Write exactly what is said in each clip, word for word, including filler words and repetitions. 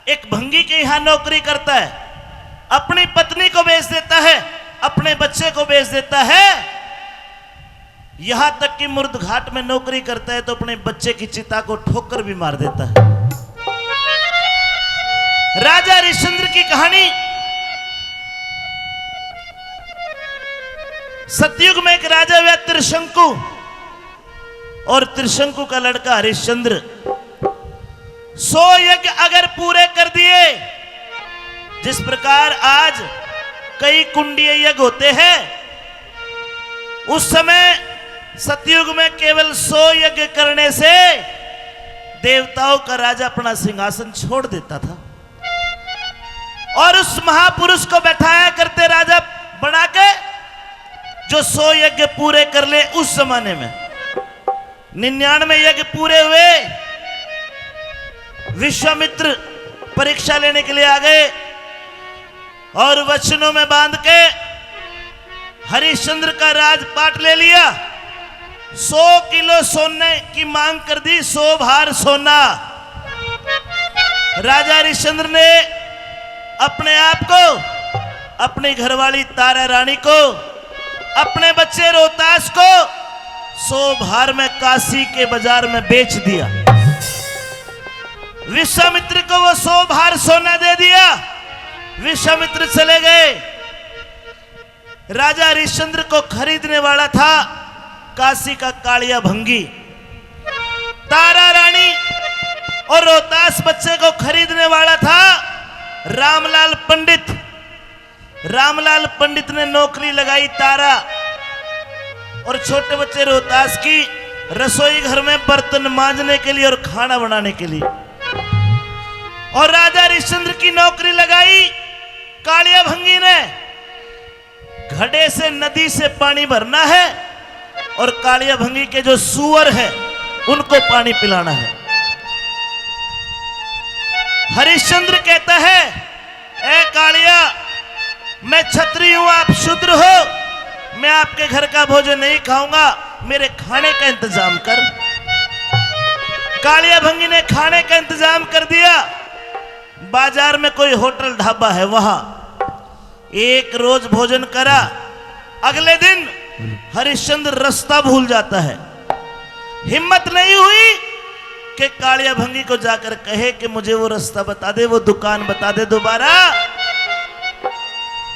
एक भंगी के यहाँ नौकरी करता है, अपनी पत्नी को बेच देता है, अपने बच्चे को बेच देता है, यहाँ तक कि मुर्द घाट में नौकरी करता है तो अपने बच्चे की चिता को ठोकर भी मार देता है। राजा हरिश्चंद्र की कहानी। सतयुग में एक राजा हुआ त्रिशंकु, और त्रिशंकु का लड़का हरिश्चंद्र। सौ यज्ञ अगर पूरे कर दिए, जिस प्रकार आज कई कुंडीय यज्ञ होते हैं, उस समय सतयुग में केवल सौ यज्ञ करने से देवताओं का राजा अपना सिंहासन छोड़ देता था और उस महापुरुष को बैठाया करते राजा बना के, जो सौ यज्ञ पूरे कर ले। उस जमाने में निन्यानवे यज्ञ पूरे हुए। विश्वामित्र परीक्षा लेने के लिए आ गए और वचनों में बांध के हरिश्चंद्र का राजपाट ले लिया। सौ किलो सोने की मांग कर दी, सौ भार सोना। राजा हरिश्चंद्र ने अपने आप को, अपनी घरवाली तारा रानी को, अपने बच्चे रोहतास को सौ भार में काशी के बाजार में बेच दिया। विश्वामित्र को वो सौ भार सोना दे दिया। विश्वामित्र चले गए। राजा हरिश्चंद्र को खरीदने वाला था काशी का कालिया भंगी। तारा रानी और रोहतास बच्चे को खरीदने वाला था रामलाल पंडित। रामलाल पंडित ने नौकरी लगाई तारा और छोटे बच्चे रोहतास की रसोई घर में बर्तन मांजने के लिए और खाना बनाने के लिए। और राजा हरिश्चंद्र की नौकरी लगाई कालिया भंगी ने। घड़े से, नदी से पानी भरना है और कालिया भंगी के जो सूअर है, उनको पानी पिलाना है। हरिश्चंद्र कहता है, "ए कालिया, मैं छत्री हूं, आप शूद्र हो, मैं आपके घर का भोजन नहीं खाऊंगा, मेरे खाने का इंतजाम कर।" कालिया भंगी ने खाने का इंतजाम कर दिया। बाजार में कोई होटल ढाबा है, वहां एक रोज भोजन करा, अगले दिन हरिश्चंद्र रास्ता भूल जाता है। हिम्मत नहीं हुई कि कालिया भंगी को जाकर कहे कि मुझे वो रास्ता बता दे, वो दुकान बता दे दोबारा।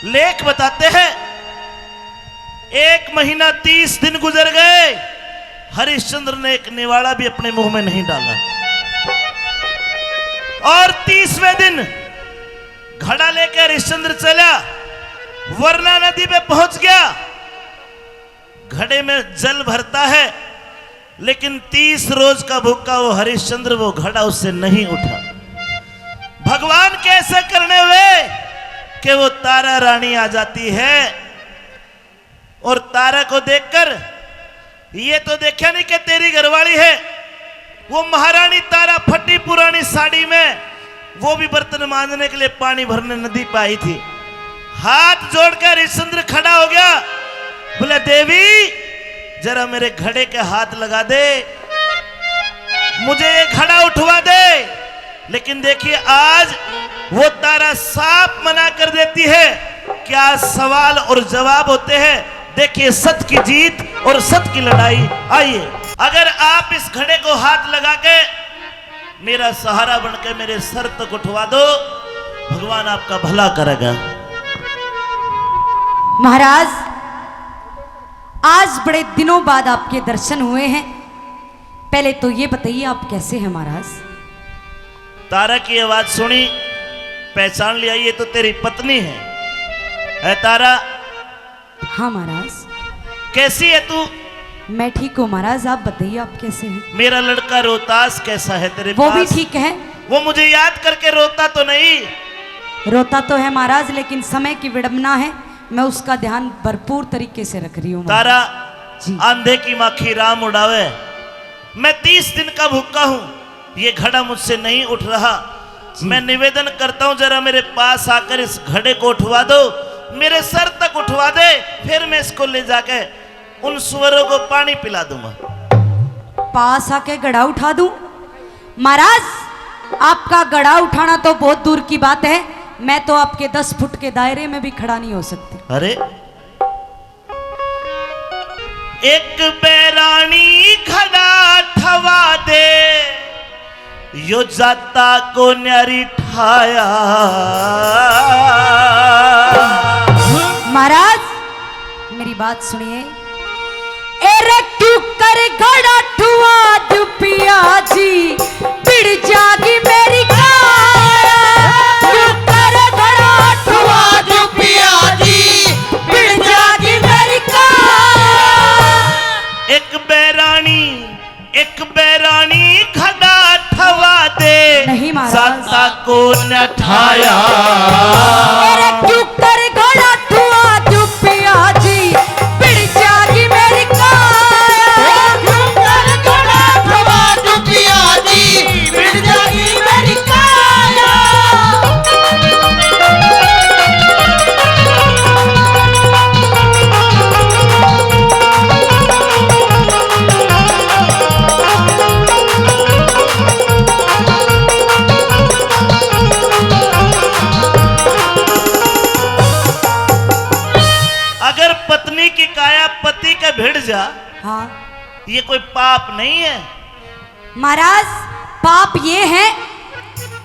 लेख बताते हैं, एक महीना तीस दिन गुजर गए, हरिश्चंद्र ने एक निवाला भी अपने मुंह में नहीं डाला। और तीसवें दिन घड़ा लेकर हरिश्चंद्र चला, वरना नदी पे पहुंच गया। घड़े में जल भरता है, लेकिन तीस रोज का भूखा वो हरिश्चंद्र, वो घड़ा उससे नहीं उठा। भगवान के ऐसे करने हुए कि वो तारा रानी आ जाती है और तारा को देखकर, ये तो देखा नहीं कि तेरी घरवाली है, वो महारानी तारा फटी पुरानी साड़ी में, वो भी बर्तन मांजने के लिए पानी भरने नदी पे आई थी। हाथ जोड़कर हरिश्चंद्र खड़ा हो गया, बोला, "देवी, जरा मेरे घड़े के हाथ लगा दे, मुझे ये घड़ा उठवा दे।" लेकिन देखिए, आज वो तारा साफ मना कर देती है कि आज सवाल और जवाब होते हैं। देखिए, सत की जीत और सत की लड़ाई। आइए, अगर आप इस घड़े को हाथ लगा के मेरा सहारा बन के मेरे सर तक उठवा दो, भगवान आपका भला करेगा। महाराज, आज बड़े दिनों बाद आपके दर्शन हुए हैं। पहले तो ये बताइए, आप कैसे हैं महाराज? तारा की आवाज सुनी, पहचान लिया, ये तो तेरी पत्नी है। है तारा? हाँ महाराज। कैसी है तू? मैं ठीक हूँ महाराज, आप बताइए, आप कैसे हैं? मेरा लड़का रोहतास कैसा है तेरे वो भी पास? ठीक है। वो मुझे याद करके रोता तो नहीं? रोता तो है महाराज, लेकिन समय की विडम्बना है, मैं उसका ध्यान भरपूर तरीके से रख रही हूँ महाराज। तारा, जी। आंधे की माखी राम उड़ावे, मैं तीस दिन का भूखा हूँ, ये घड़ा मुझसे नहीं उठ रहा। जी। मैं निवेदन करता हूँ, जरा मेरे पास आकर इस घड़े को उठवा दो, मेरे सर तक उठवा दे, फिर मैं इसको ले जाके उन सुअरों को पानी पिला दूंगा। पास आके घड़ा उठा दूं? महाराज, आपका घड़ा उठाना तो बहुत दूर की बात है, मैं तो आपके दस फुट के दायरे में भी खड़ा नहीं हो सकती। अरे, एक बैरानी घड़ा ठवा दे, यो जाता को न्यारी ठाया। महाराज, मेरी बात सुनिए। ए रे क्यों कर घड़ा ठुआ दू पिया जी, बिड़ जागी मेरी काया। क्यों कर घड़ा ठुआ दू पिया जी, बिड़ जागी मेरी काया। एक बैरानी, एक बैरानी घड़ा ठवा दे। नहीं महाराज। जाता को न ठाया। अरे क्यों कर घड़ा ठुआ दू पिया जी, बिड़ जागी मेरी काया। क्यों कर घड़ा ठुआ दू पिया जी, बिड़ जागी मेरी काया। अगर पत्नी की काया पति के भिड़ जा, हाँ। ये कोई पाप नहीं है? महाराज, पाप ये है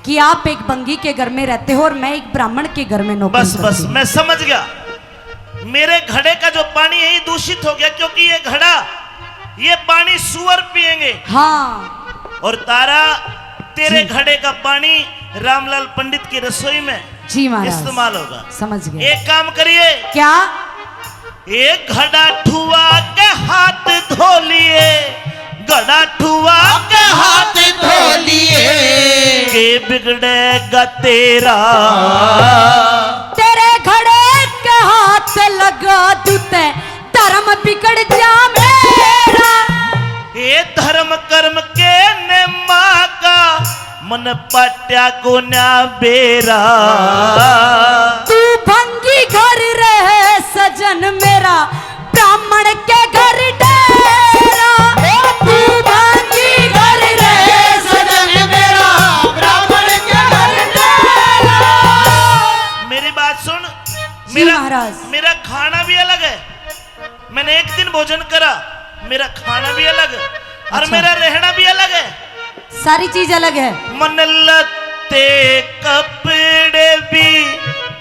कि आप एक बंगी के घर में रहते हो और मैं एक ब्राह्मण के घर में नौकरी बस, करती बस, हूँ। मैं समझ गया। मेरे घड़े का जो पानी है, ये दूषित हो गया, क्योंकि ये घड़ा, ये पानी सुअर पिएंगे। हाँ। और तारा, तेरे जी। घड़े का पानी रामलाल पंडित की रसोई में जी महाराज। इस्तेमाल होगा। समझ गया। एक काम करिए। क्या? एक घड़ा ठुआ के हाथ धो लिए, घड़ा ठुआ के हाथ धो लिए, के बिगड़ेगा तेरा। तेरे घड़े के हाथ लगा दूं ते, धर्म बिगड़ जा मेरा। ए धर्म कर्म के नेमा का, मन पाट्या को ना बेरा। तू भंगी घर रहे सजन मेरा, ब्राह्मण के घर डेरा। तू भंगी घर रहे सजन मेरा, ब्राह्मण के घर डेरा। मेरी बात सुन, जी मेरा, महाराज। मेरा खाना भी अलग है। मैंने एक दिन भोजन करा, मेरा खाना भी अलग है और अच्छा। मेरा रहना भी अलग है। सारी चीज अलग है। मन लत्ते कपड़े भी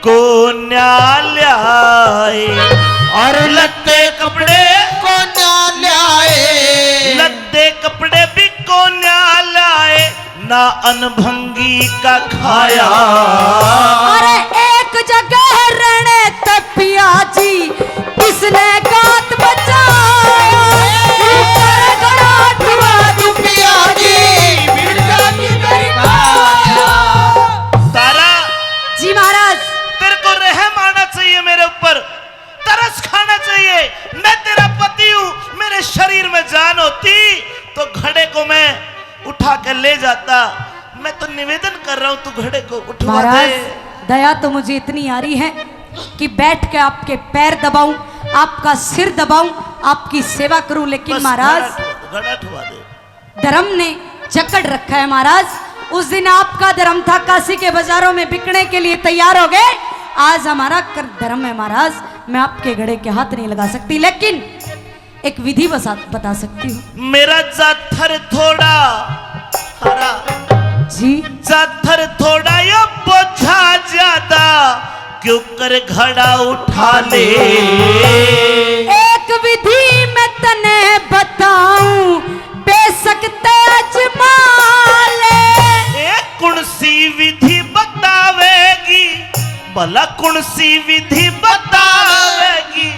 को न्या ल्याए। और लत्ते कपड़े को न्या ल्याए। लत्ते कपड़े भी को न्या ल्याए। ना अनभंगी का खाया। अरे एक जगह रहने ते पिया जी, किसने गात बचाया? ऊपर घड़ा ठुआ दूं पिया जी, बिरजा की दरगाह। तारा, जी महाराज। तेरे को रहम आना चाहिए मेरे ऊपर, तरस खाना चाहिए। मैं तेरा पति हूँ, मेरे शरीर में जान होती तो घड़े को मैं उठा के ले जाता। मैं तो निवेदन कर रहा हूँ, तू घड़े को उठवा महाराज, दे। दया तो मुझे इतनी आ रही है कि बैठ के आपके पैर दबाऊं, आपका सिर दबाऊं, आपकी सेवा करूं, लेकिन बस, महाराज, घड़ा ठुआ दे, घड़ा ठुआ दे। धर्म ने जकड़ रखा है महाराज। उस दिन आपका धर्म था, काशी के बाजारों में बिकने के लिए तैयार हो गए। आज हमारा कर-, धर्म है महाराज, मैं आपके घड़े के हाथ नहीं लगा सकती, लेकिन एक विधि बसा-, बता सकती हूँ। मेरा जाथर थोड़ा, हरा। जी। जाथर थोड़ा, यो बोझा ज्यादा, क्यों कर घड़ा उठा ले। एक विधि मैं तने बताऊं, बेशक ते आजमा ले। ए, कौन सी विधि बतावेगी, भला कौन सी विधि बतावेगी,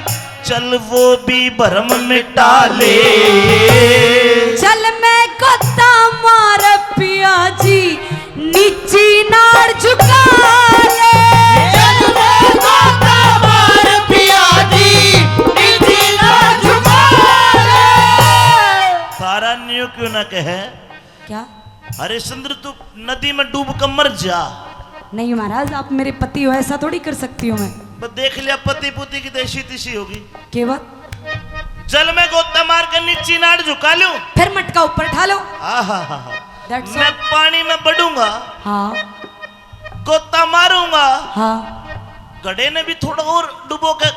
चल वो भी भरम मिटा ले। चल मैं गोता मार पिया जी, नीची नाड़ झुका ले। चल मैं गोता मार पिया जी, नीची नाड़ झुका ले। तारा न्यू क्यों ना कहे? क्या? हरिश्चंद्र, तू नदी में डूब कर मर जा। नहीं महाराज, आप मेरे पति हो, ऐसा थोड़ी कर सकती हूँ मैं। बस देख लिया, पति पुति की देशी तिशी होगी। के बात? जल में गोता मार के नीची नाड़ झुका लूं। फिर मटका ऊपर ठा लो। आहाहाहा। That's मैं all। पानी में बड़ूंगा, हाँ। गोता मारूंगा, हाँ। घड़े ने भी थोड़ा और डुबो के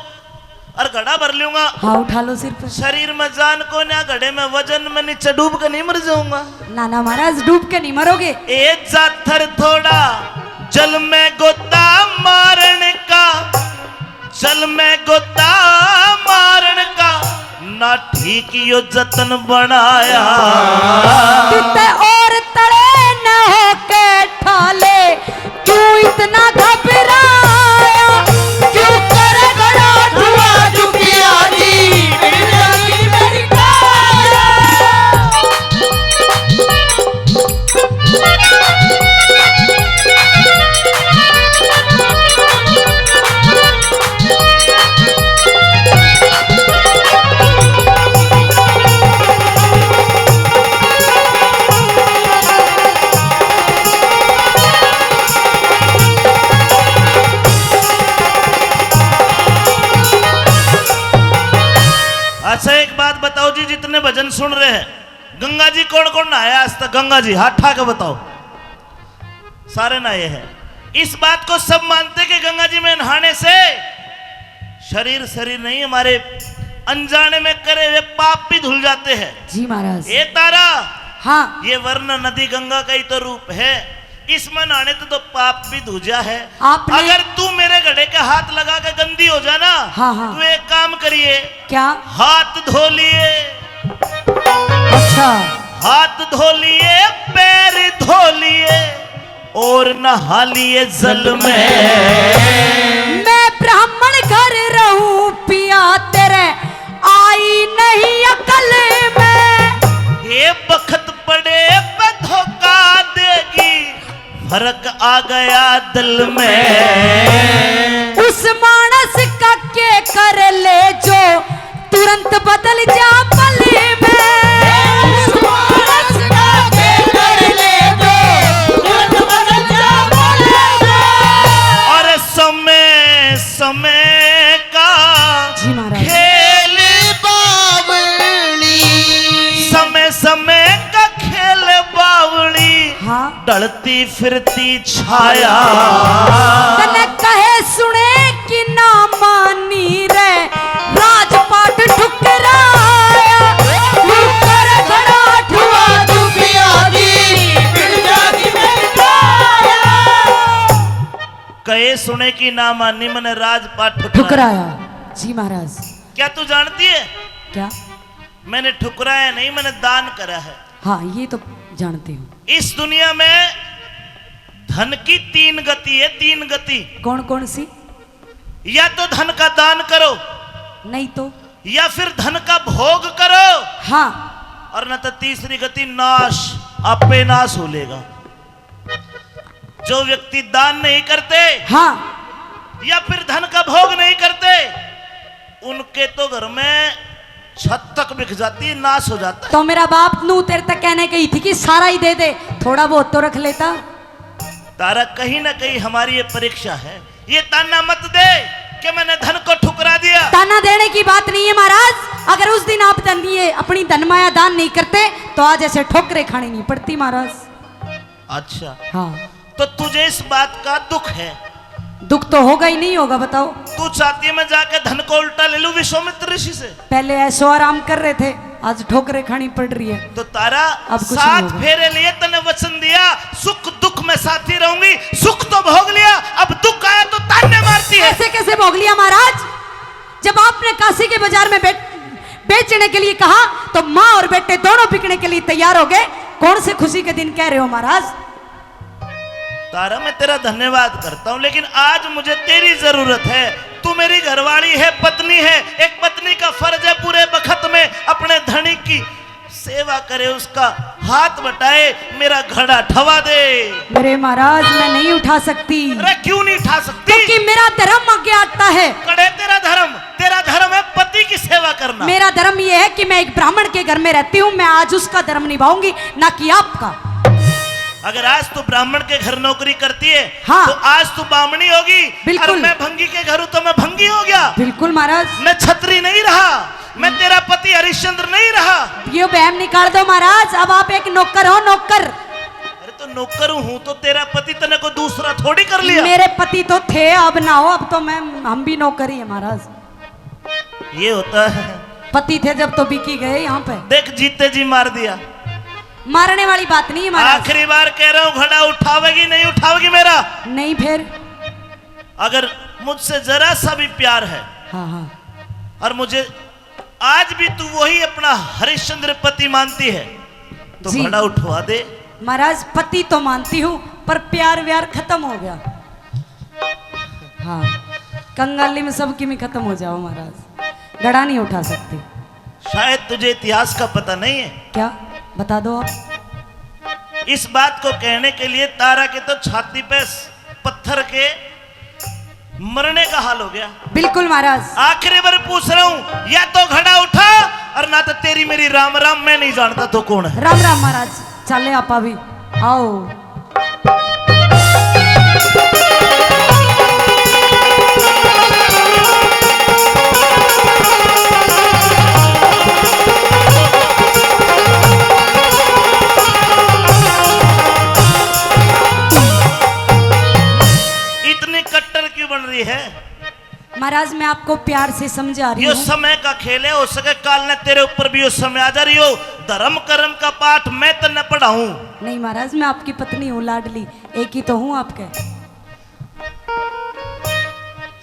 और घड़ा भर लूंगा। हाँ, उठा लो सिर पे। शरीर में जान को ना, घड़े में वजन में नीचे डूब के नहीं मर जाऊंगा। ना, ना महाराज, डूब के नहीं मरोगे। ए जाथर थोड़ा जल में गोता मारण का, जल में गोता मारण का ना ठीक यो जतन बनाया। किते और तले न होके ठाले, क्यों इतना घबराया? क्यों कर घड़ा ठुआ चुकिया जी? अच्छा, एक बात बताओ जी, जितने भजन सुन रहे हैं, गंगा जी कौन कौन नहाया आज तक? गंगा जी हाथ ठा के बताओ। सारे नहाए हैं। इस बात को सब मानते कि गंगा जी में नहाने से शरीर, शरीर नहीं, हमारे अनजाने में करे हुए पाप भी धुल जाते हैं। जी महाराज। ए तारा, हाँ। ये वरना नदी गंगा का ही तो रूप है, इसमें नहाने तो, तो पाप भी धुजा है। आपने अगर तू मेरे घड़े का हाथ लगा के गंदी हो जाना, हाँ, हाँ। तो एक काम करिए, क्या? हाथ धो लिए। अच्छा। हाथ धो लिए, पैर धो लिए और नहा लिए जल में। मैं ब्राह्मण घर रहूं पिया, तेरे आई नहीं अकल में। ये बखत पड़े पे धोखा देगी, फर्क आ गया दिल में। उस मानस का के कर ले जो तुरंत बदल जा पल में। उस मानस का के कर ले जो तुरंत बदल जा पल में। और समय, समय का जी महाराज। खेल बावली। समय, समय का खेल बावली। हाँ। ढलती फिरती छाया। तने कहे सुने कि ना मानी रे, राजपाट ठुकराया। ठुकर घड़ा ठुआ तू पिया दी, बिन जागी मेरी काया। कहे सुने की ना मानी, मैंने राजपाट ठुकराया। ठुकराया। जी महाराज। क्या तू जानती है? क्या? मैंने ठुकराया नहीं, मैंने दान करा है। हाँ, ये तो जानते हो। इस दुनिया में धन की तीन गति है, तीन गति। कौन कौन सी? या तो धन का दान करो, नहीं तो? या फिर धन का भोग करो, हाँ। और न तो तीसरी गति नाश, आपे नाश हो लेगा। जो व्यक्ति दान नहीं करते, हाँ। या फिर धन का भोग नहीं करते, उनके तो घर में छत तक बिक जाती है, नाश हो जाता है। तो मेरा बाप नू तेरे तक कहने गई थी कि सारा ही दे दे, थोड़ा बहुत तो रख लेता। तारा, कहीं ना कहीं हमारी ये परीक्षा है। ये ताना मत दे कि मैंने धन को ठुकरा दिया। ताना देने की बात नहीं है महाराज, अगर उस दिन आप धन, ये अपनी धन माया दान नहीं करते तो आज ऐसे ठोकरें खानी नहीं पड़ती महाराज। अच्छा। हाँ। तो तुझे इस बात का दुख है? दुख तो होगा ही, नहीं होगा, बताओ। तू चाहती है मैं जाके धन को उल्टा ले लूं विश्वामित्र ऋषि से? पहले ऐशो आराम कर रहे थे, आज ठोकरें खानी पड़ रही है। तो तारा, अब कुछ नहीं होगा। सात फेरे लिए, तने वचन दिया, सुख दुख में साथी रहूंगी, सुख तो भोग लिया, अब दुख आया तो ताने मारती है। ऐसे कैसे भोग लिया महाराज? जब आपने काशी के बाजार में बेच-, बेचने के लिए कहा तो माँ और बेटे दोनों बिकने के लिए तैयार हो गए। कौन से खुशी के दिन कह रहे हो महाराज? तारा, मैं तेरा धन्यवाद करता हूँ, लेकिन आज मुझे तेरी जरूरत है। तू मेरी घरवाली है, पत्नी है। एक पत्नी का फर्ज है पूरे बखत में अपने धनी की सेवा करे, उसका हाथ बटाए, मेरा घड़ा ठवा दे। मेरे महाराज, मैं नहीं उठा सकती। अरे, क्यों नहीं उठा सकती? क्योंकि मेरा धर्म आगे आता है। कड़े तेरा धर्म, तेरा धर्म है पति की सेवा करना। मेरा धर्म ये है कि मैं एक ब्राह्मण के घर में रहती हूँ, मैं आज उसका धर्म निभाऊंगी, ना कि आपका। अगर आज तू ब्राह्मण के घर नौकरी करती है, हाँ। तो आज तू बामणी होगी। बिल्कुल। और मैं भंगी के घर हूँ तो मैं भंगी हो गया। बिल्कुल महाराज। मैं छत्री नहीं रहा, मैं तेरा पति हरिश्चंद्र नहीं रहा। ये बहम निकाल दो महाराज, अब आप एक नौकर हो, नौकर। नौकर हूँ तो तेरा पति तने को दूसरा थोड़ी कर लिया। मेरे पति तो थे, अब ना हो, अब तो मैं, हम भी नौकर ही है महाराज। ये होता है। पति थे जब तो बिकी गए यहाँ पे। देख, जीते जी मार दिया। मारने वाली बात नहीं है महाराज। आखिरी बार कह रहा हूँ, घड़ा उठावेगी, नहीं उठावेगी मेरा? नहीं फिर? अगर मुझसे जरा सा भी प्यार है, हाँ, हाँ। और मुझे आज भी तू वही अपना हरिश्चंद्र पति मानती है, तो जी। घड़ा उठवा दे। महाराज, पति तो मानती हूँ, पर प्यार व्यार खत्म हो गया। हाँ, कंगाली में सबकी में खत्म हो जाओ महाराज, घड़ा नहीं उठा सकती। शायद तुझे इतिहास का पता नहीं है। क्या? बता दो आप। इस बात को कहने के लिए तारा के तो छाती पे पत्थर के मरने का हाल हो गया। बिल्कुल महाराज। आखिरी बार पूछ रहा हूँ, या तो घड़ा उठा, और ना तो तेरी मेरी राम राम, मैं नहीं जानता तो कौन है। राम राम महाराज, चले आपा भी, आओ। इतनी कट्टर क्यों बन रही है? महाराज, मैं आपको प्यार से समझा रही हूँ। समय का खेल है, हो सके काल ने तेरे ऊपर भी यो समय आ जा रही हो। धर्म कर्म का पाठ मैं तन्ने पढ़ाऊं। नहीं महाराज, मैं आपकी पत्नी हूँ, लाडली, एक ही तो हूँ आपके।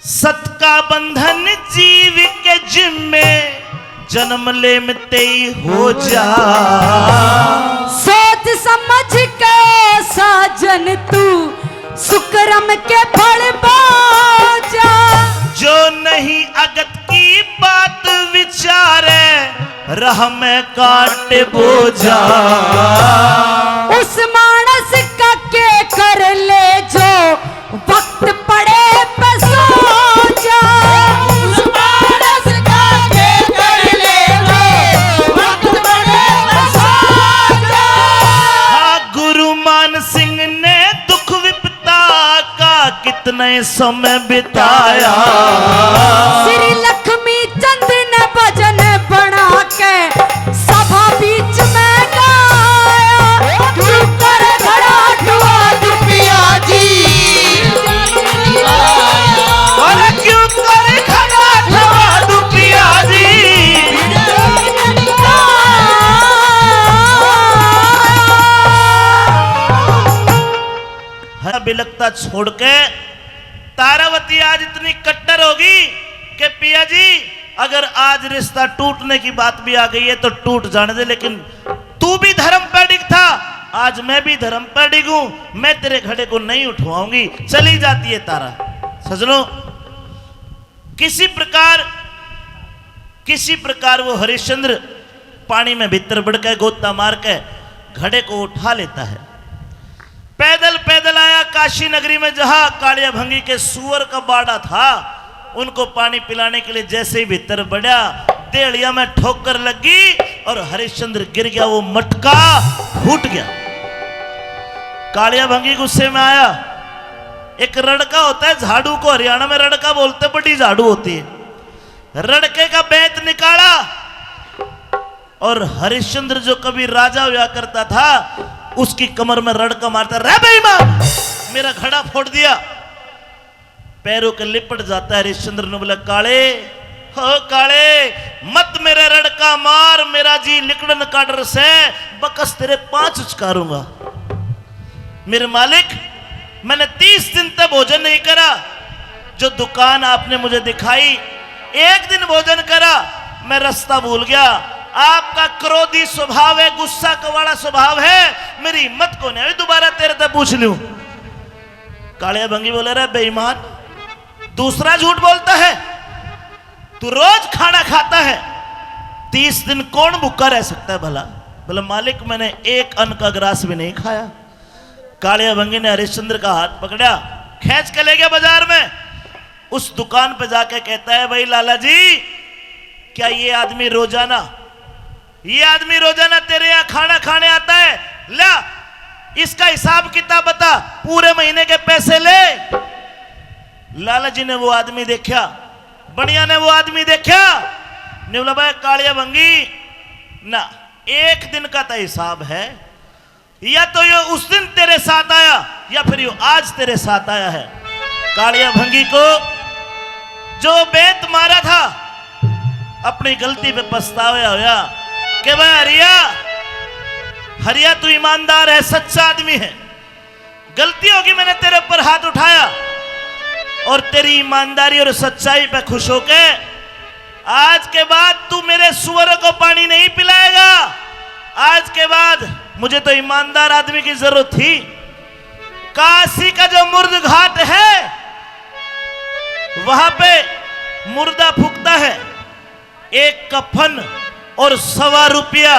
सत का बंधन जीव के जिम्मे, जन्म लेम तेई हो जा। सोच समझ के साजन तू सुकरम के फल बोझा। जो नहीं अगत की बात विचारे, राह में कांटे बोझा। उस मानस का के कर ले जो वक्त पड़े पे सो जा। उस मानस का के कर ले जो वक्त पड़े पे सो जा। हाँ, गुरु मान सिंह ने दुख विपदा का कितने समय बिताया। श्री लक्ष्मी चंद ने भजन बना के सभा बीच में गाया। क्यों कर खड़ा ठुआ तू पिया जी? अरे क्यों कर खड़ा ठुआ तू पिया जी? हर बिलकता छोड़ के तारावती आज इतनी कट्टर होगी कि पिया जी, अगर आज रिश्ता टूटने की बात भी आ गई है तो टूट जाने दे, लेकिन तू भी धर्म पर डिग था, आज मैं भी धर्म पर डिगूं, मैं तेरे घड़े को नहीं उठवाऊंगी। चली जाती है तारा। सजनों, किसी प्रकार, किसी प्रकार वो हरिश्चंद्र पानी में भीतर बढ़ के गोता मार के घड़े को उठा लेता है। पैदल पैदल आया काशी नगरी में, जहां कालिया भंगी के सुअर का बाड़ा था। उनको पानी पिलाने के लिए जैसे ही भीतर बढ़ा, देहलिया में ठोकर लगी और हरिश्चंद्र गिर गया। वो मटका फूट गया। कालिया भंगी गुस्से में आया। एक रड़का होता है झाड़ू को, हरियाणा में रड़का बोलते, बड़ी झाड़ू होती है। रड़के का बेंत निकाला और हरिश्चंद्र जो कभी राजा हुआ करता था, उसकी कमर में रड़का मारता, "रे बेईमान, मेरा घड़ा फोड़ दिया।" पैरों के लिपट जाता है हरिश्चंद्र ने, बोला, "काले, हो काले, मत मेरे रड़का मार, मेरा जी लिकड़न का डर से बकस तेरे पांच उचकारूंगा।" मेरे मालिक, मैंने तीस दिन तक भोजन नहीं करा। जो दुकान आपने मुझे दिखाई, एक दिन भोजन करा, मैं रास्ता भूल गया। आपका क्रोधी स्वभाव है, गुस्सा वाला स्वभाव है, मेरी हिम्मत को नहीं हुई दोबारा तेरे तक पूछ लूं। कालिया भंगी बोले, "रे बेईमान, दूसरा झूठ बोलता है, तू रोज खाना खाता है, तीस दिन कौन भूखा रह सकता है भला?" बोले, "मालिक, मैंने एक अन्न का ग्रास भी नहीं खाया।" कालिया भंगी ने हरिश्चंद्र का हाथ पकड़ा, खींच के ले गया बाजार में। उस दुकान पे जाके कहता है, "भाई लाला जी, क्या ये आदमी रोजाना, ये आदमी रोजाना तेरे यहाँ खाना खाने आता है? ला, इसका हिसाब किताब बता, पूरे महीने के पैसे ले।" लाला जी ने वो आदमी देखा, बनिया ने वो आदमी देखा, ने बोला, "भाई कालिया भंगी, ना, एक दिन का तो हिसाब है।" या तो यो उस दिन तेरे साथ आया, या फिर यो आज तेरे साथ आया है। कालिया भंगी को जो बेंत मारा था, अपनी गलती पे पछतावा होया कि वह हरिया, हरिया, तू ईमानदार है, सच्चा आदमी है, गलती होगी, मैंने तेरे ऊपर हाथ उठाया, और तेरी ईमानदारी और सच्चाई पे खुश होके आज के बाद तू मेरे सुअरों को पानी नहीं पिलाएगा। आज के बाद मुझे तो ईमानदार आदमी की जरूरत थी। काशी का जो मुर्द घाट है, वहां पे मुर्दा फूकता है, एक कफन और सवा रुपया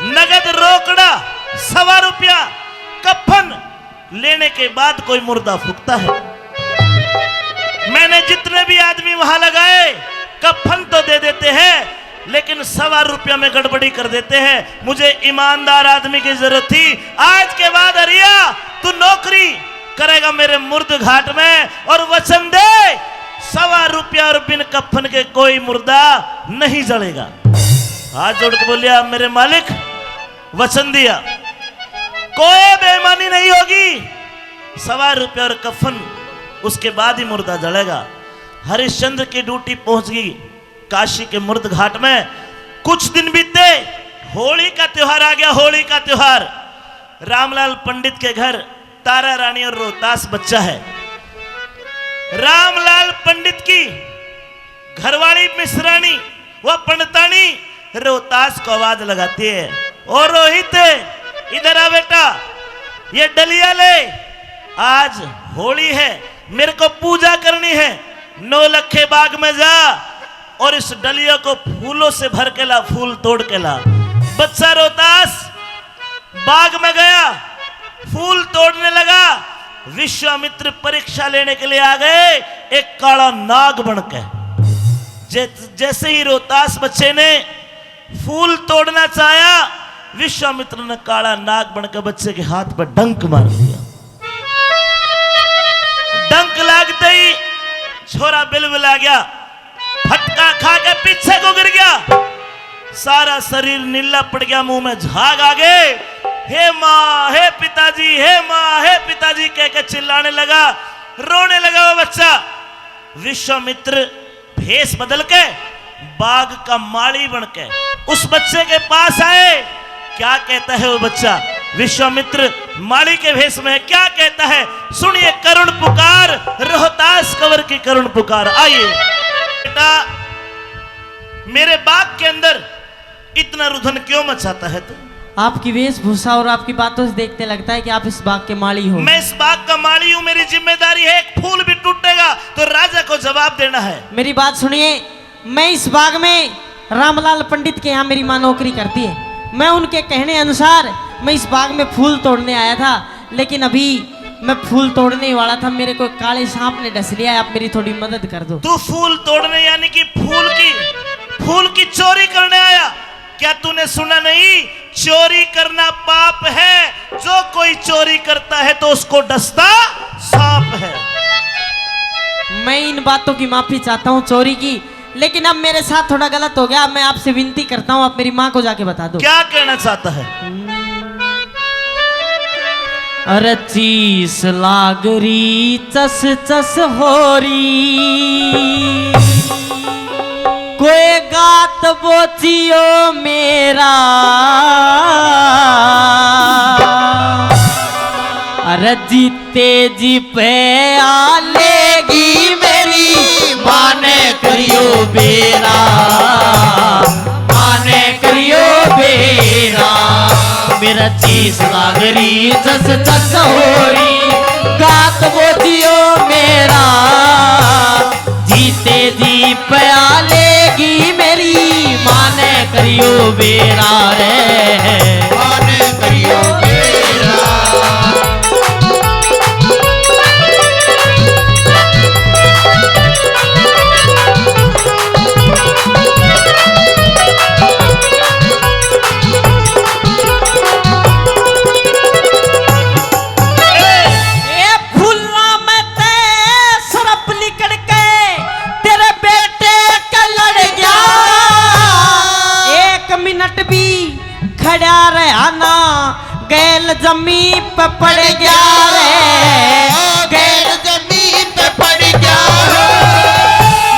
नगद रोकड़ा, सवा रुपया कफन लेने के बाद कोई मुर्दा फूकता है। मैंने जितने भी आदमी वहां लगाए, कफन तो दे देते हैं, लेकिन सवा रुपया में गड़बड़ी कर देते हैं। मुझे ईमानदार आदमी की जरूरत थी। आज के बाद हरिया, तू नौकरी करेगा मेरे मुर्द घाट में, और वचन दे, सवा रुपया और बिन कफन के कोई मुर्दा नहीं जलेगा। हाथ जोड़ के बोलिया, मेरे मालिक, वचन दिया, कोई बेईमानी नहीं होगी, सवा रुपया और कफन उसके बाद ही मुर्दा जलेगा। हरिश्चंद्र की ड्यूटी पहुंच गई काशी के मुर्द घाट में। कुछ दिन बीते, होली का त्योहार आ गया, होली का त्योहार। रामलाल पंडित के घर तारा रानी और रोहतास बच्चा है। रामलाल पंडित की घरवाली मिसरानी, वह पंडितानी रोहतास को आवाज लगाती है, "ओ रोहित, इधर आ बेटा, ये डलिया ले, आज होली है, मेरे को पूजा करनी है। नौलखे बाग में जा और इस डलिया को फूलों से भर के ला, फूल तोड़ के ला।" बच्चा रोहतास बाग में गया, फूल तोड़ने लगा। विश्वामित्र परीक्षा लेने के लिए आ गए, एक काला नाग बनके। जै-, जैसे ही रोहतास बच्चे ने फूल तोड़ना चाहा, विश्वामित्र ने काला नाग बनके बच्चे के हाथ पर डंक मार दिया। डंक लागते ही छोरा बिलबिला गया, फटका खा के पीछे को गिर गया। सारा शरीर नीला पड़ गया, मुंह में झाग आ गए। "हे माँ, हे पिताजी, हे माँ, हे पिताजी," कह के चिल्लाने लगा, रोने लगा वो बच्चा। विश्वामित्र भेष बदल के बाग का माली बन के उस बच्चे के पास आए। क्या कहता है वो बच्चा? विश्वामित्र माली के भेष में क्या कहता है, सुनिए। करुण पुकार, रोहतास कंवर की करुण पुकार। आइए बेटा, मेरे बाग के अंदर इतना रुधन क्यों मचाता है तू? आपकी वेशभूषा और आपकी बातों से देखते लगता है कि आप इस बाग के माली हो। मैं इस बाग का माली हूँ, मेरी जिम्मेदारी है, एक फूल भी टूटेगा तो राजा को जवाब देना है। मेरी बात सुनिए, मैं इस बाग में, रामलाल पंडित के यहाँ मेरी माँ नौकरी करती है। मैं उनके कहने अनुसार मैं इस बाग में फूल तोड़ने आया था, लेकिन अभी मैं फूल तोड़ने ही वाला था, मेरे को काले सांप ने डस लिया है, आप मेरी थोड़ी मदद कर दो। तू फूल तोड़ने यानी कि फूल की, फूल की चोरी करने आया? क्या तूने सुना नहीं, चोरी करना पाप है, जो कोई चोरी करता है तो उसको डसता सांप है। मैं इन बातों की माफी चाहता हूँ चोरी की, लेकिन अब मेरे साथ थोड़ा गलत हो गया। मैं आपसे विनती करता हूँ, आप मेरी माँ को जाके बता दो। क्या कहना चाहता है? अरे चीस लागरी चस चस होरी, कोई गात बोचियो मेरा। अरे जीते जी पे आ लेगी मेरी माँ ने करियो बेरा, माँ ने करियो बेरा। मेरा चीस लागरी चस चस होरी, गात बोचियो मेरा। जीते जी पे आ लेगी मेरी माँ ने करियो बेरा रे, माँ ने करियो बेरा। जमीन पे पड़ गया रे, गैर जमीन पे पड़ गया।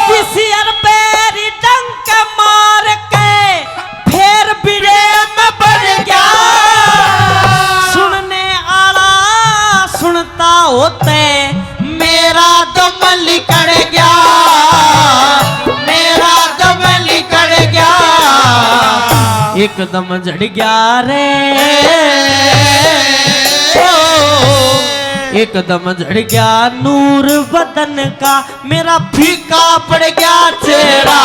किसी अरबेरी डंक मार के फिर बिड़े में पड़ गया। सुनने आला सुनता होते, मेरा दम लिकड़ गया, मेरा दम लिकड़ गया। एकदम झड़ गया रे, ओ, एकदम झड़ गया नूर बदन का, मेरा फीका पड़ गया चेहरा।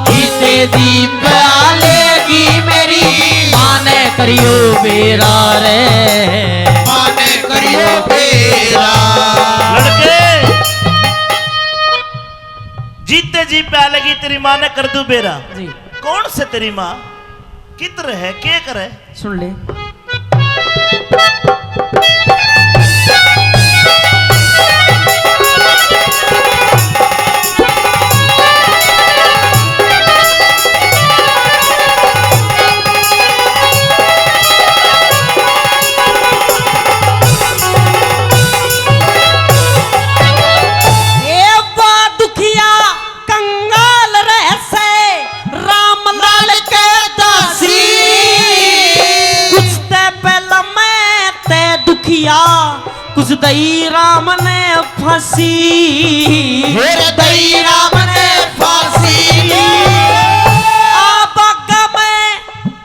जीते जी प्यालेगी मेरी, माने करियो बेरा रे, माने करियो बेरा। लड़के, जीते जी प्यालेगी तेरी माँ ने कर दूं बेरा। जी। कौन से तेरी माँ? किधर है, के करे? सुन ले। ए बा दुखिया कंगाल रहसे रामलाल के दासी। कुछ ते पहला मैं ते दुखिया, कुछ दई राम ने फांसी। मेरे दई राम ने फांसी। आ बागा में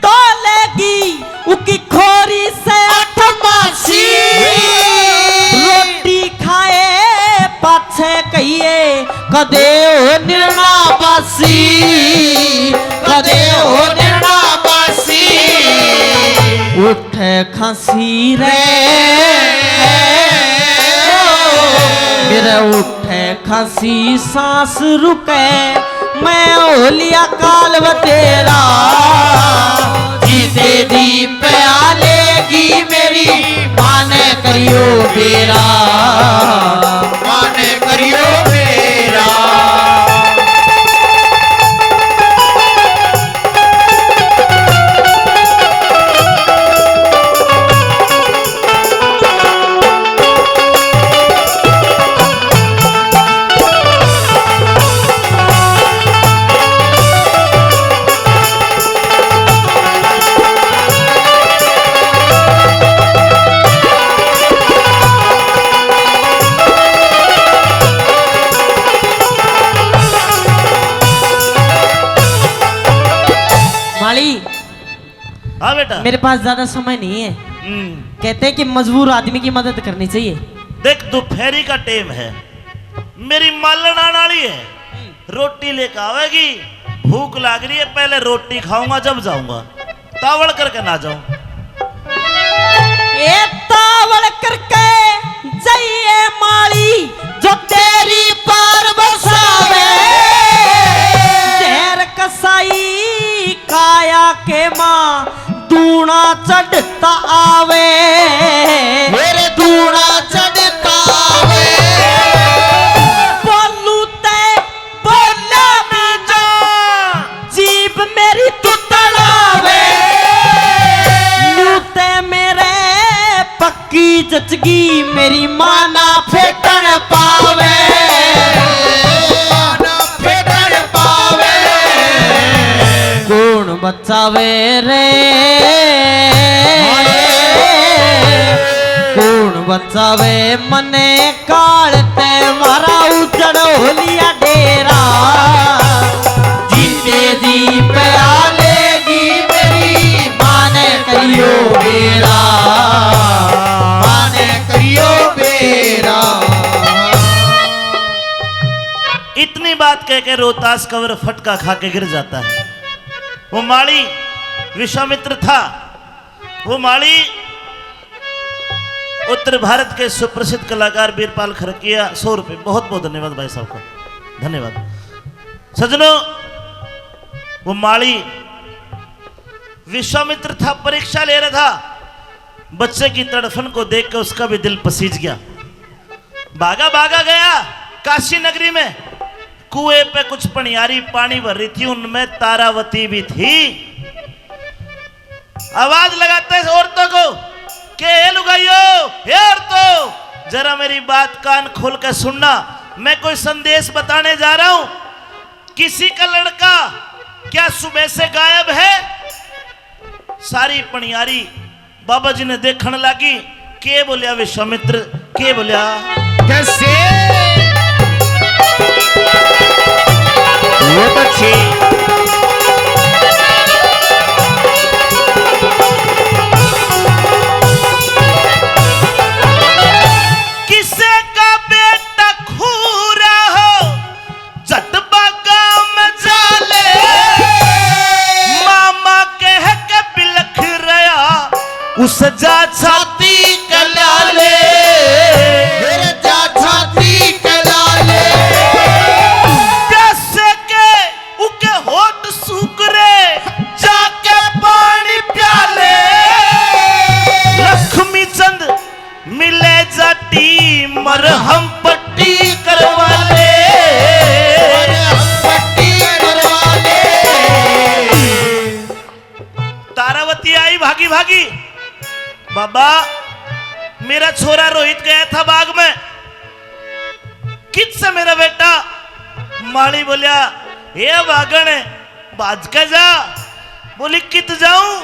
तोलेगी उकी खोरी से अठ मासी। रोटी खाए पाछे कहिए, कदे हो निरना बासी, कदे हो निरना बासी। उठे खांसी रे, मेरे उठे खांसी, सांस रुके, मैं होलिया काल बतेरा। जीते जी प्यालेगी मेरी, माने करियो बेरा, माने करियो बेरा। माली, हाँ बेटा। मेरे पास ज्यादा समय नहीं है। हम्म। कहते हैं कि मजबूर आदमी की मदद करनी चाहिए। देख, दोपहरी का टेम है, मेरी मालन आने वाली है, रोटी लेकर आवेगी, भूख लाग रही है, पहले रोटी खाऊंगा जब जाऊंगा, तावड़ करके ना जाऊं। ए तावड़ करके जाइए माली, जो तेरी पार बसावे। जहर कसाई काया के माँ, दूना चढ़ता आवे। मेरे दूना चढ़ता आवे। बोलू ते बोला भी जा, जीभ मेरी तू तड़ावे। न्यू ते मेरे पक्की जचगी, मेरी माँ ना फेटन पावे। माँ ना फेटन पावे। कौन बचावे रे, कौन बचावे मने काल ते, मारा उजड़ होलिया डेरा। जीते जी प्यालेगी मेरी, माने करियो बेरा, माने करियो बेरा। इतनी बात कह के रोहतास कंवर फटका खा के गिर जाता है। वो माली विश्वामित्र था, वो माली उत्तर भारत के सुप्रसिद्ध कलाकार बीरपाल खरकिया, सौ रुपये। बहुत बहुत धन्यवाद भाई साहब का, धन्यवाद। सजनों, वो माली विश्वामित्र था, परीक्षा ले रहा था, बच्चे की तड़फन को देख के उसका भी दिल पसीज गया। भागा भागा गया काशी नगरी में, कुएं पे कुछ पनियारी पानी भर रही थी, उनमें तारावती भी थी। आवाज लगाते हैं औरतों को कि "हे लुगाइयो, हे औरतों, जरा मेरी बात कान खोल के सुनना, मैं कोई संदेश बताने जा रहा हूं।" किसी का लड़का क्या सुबह से गायब है? सारी पणियारी बाबा जी ने देखण लागी। के बोलिया विश्वामित्र, के बोलिया? कैसे? वो बच्चे। किसे का बेटा खूरा हो, झट बागा में जा ले, मामा कह के बिलख रहा, उस जा छाती कला ले। मेरे जा छाती कला ले। प्यासे के उके होठ सूख रे, जाके पानी प्याले। लक्ष्मी चंद मिले जाटी, मरहम पट्टी करवा ले। मरहम पट्टी करवा ले। तारावती आई भागी भागी, "बाबा, मेरा छोरा रोहित गया था बाग में, कित से मेरा बेटा?" माली बोलिया, "हे भागण, भाज के जा।" बोली, "कित जाऊं?"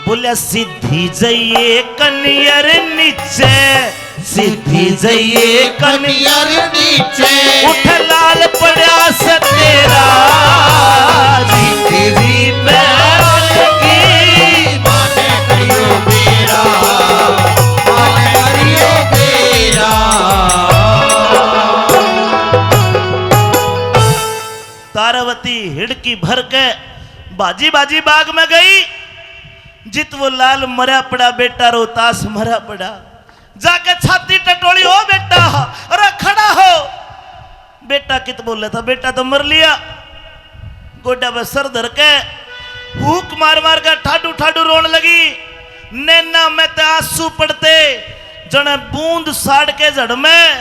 बोलिया, "सीधी जाइए कनियर नीचे, सीधी जाइए कनियर नीचे, उठ लाल पड़ा से तेरा, जी तेरी बैल की माने करियो बेरा, माने करियो बेरा।" तारावती हिड़की भर के भाजी भाजी बाग में गई। जित वो लाल मरा पड़ा, बेटा रोहतास मरा पड़ा। जाके छाती टटोली, "ओ बेटा, अरे खड़ा हो।" बेटा कित बोले था, बेटा तो मर लिया। गोड्या पे सर धर के हूक मार मार के ठाडू ठाडू रोन लगी। नैना में ते आंसू पड़ते, जने बूंद साड़ के झड़ में।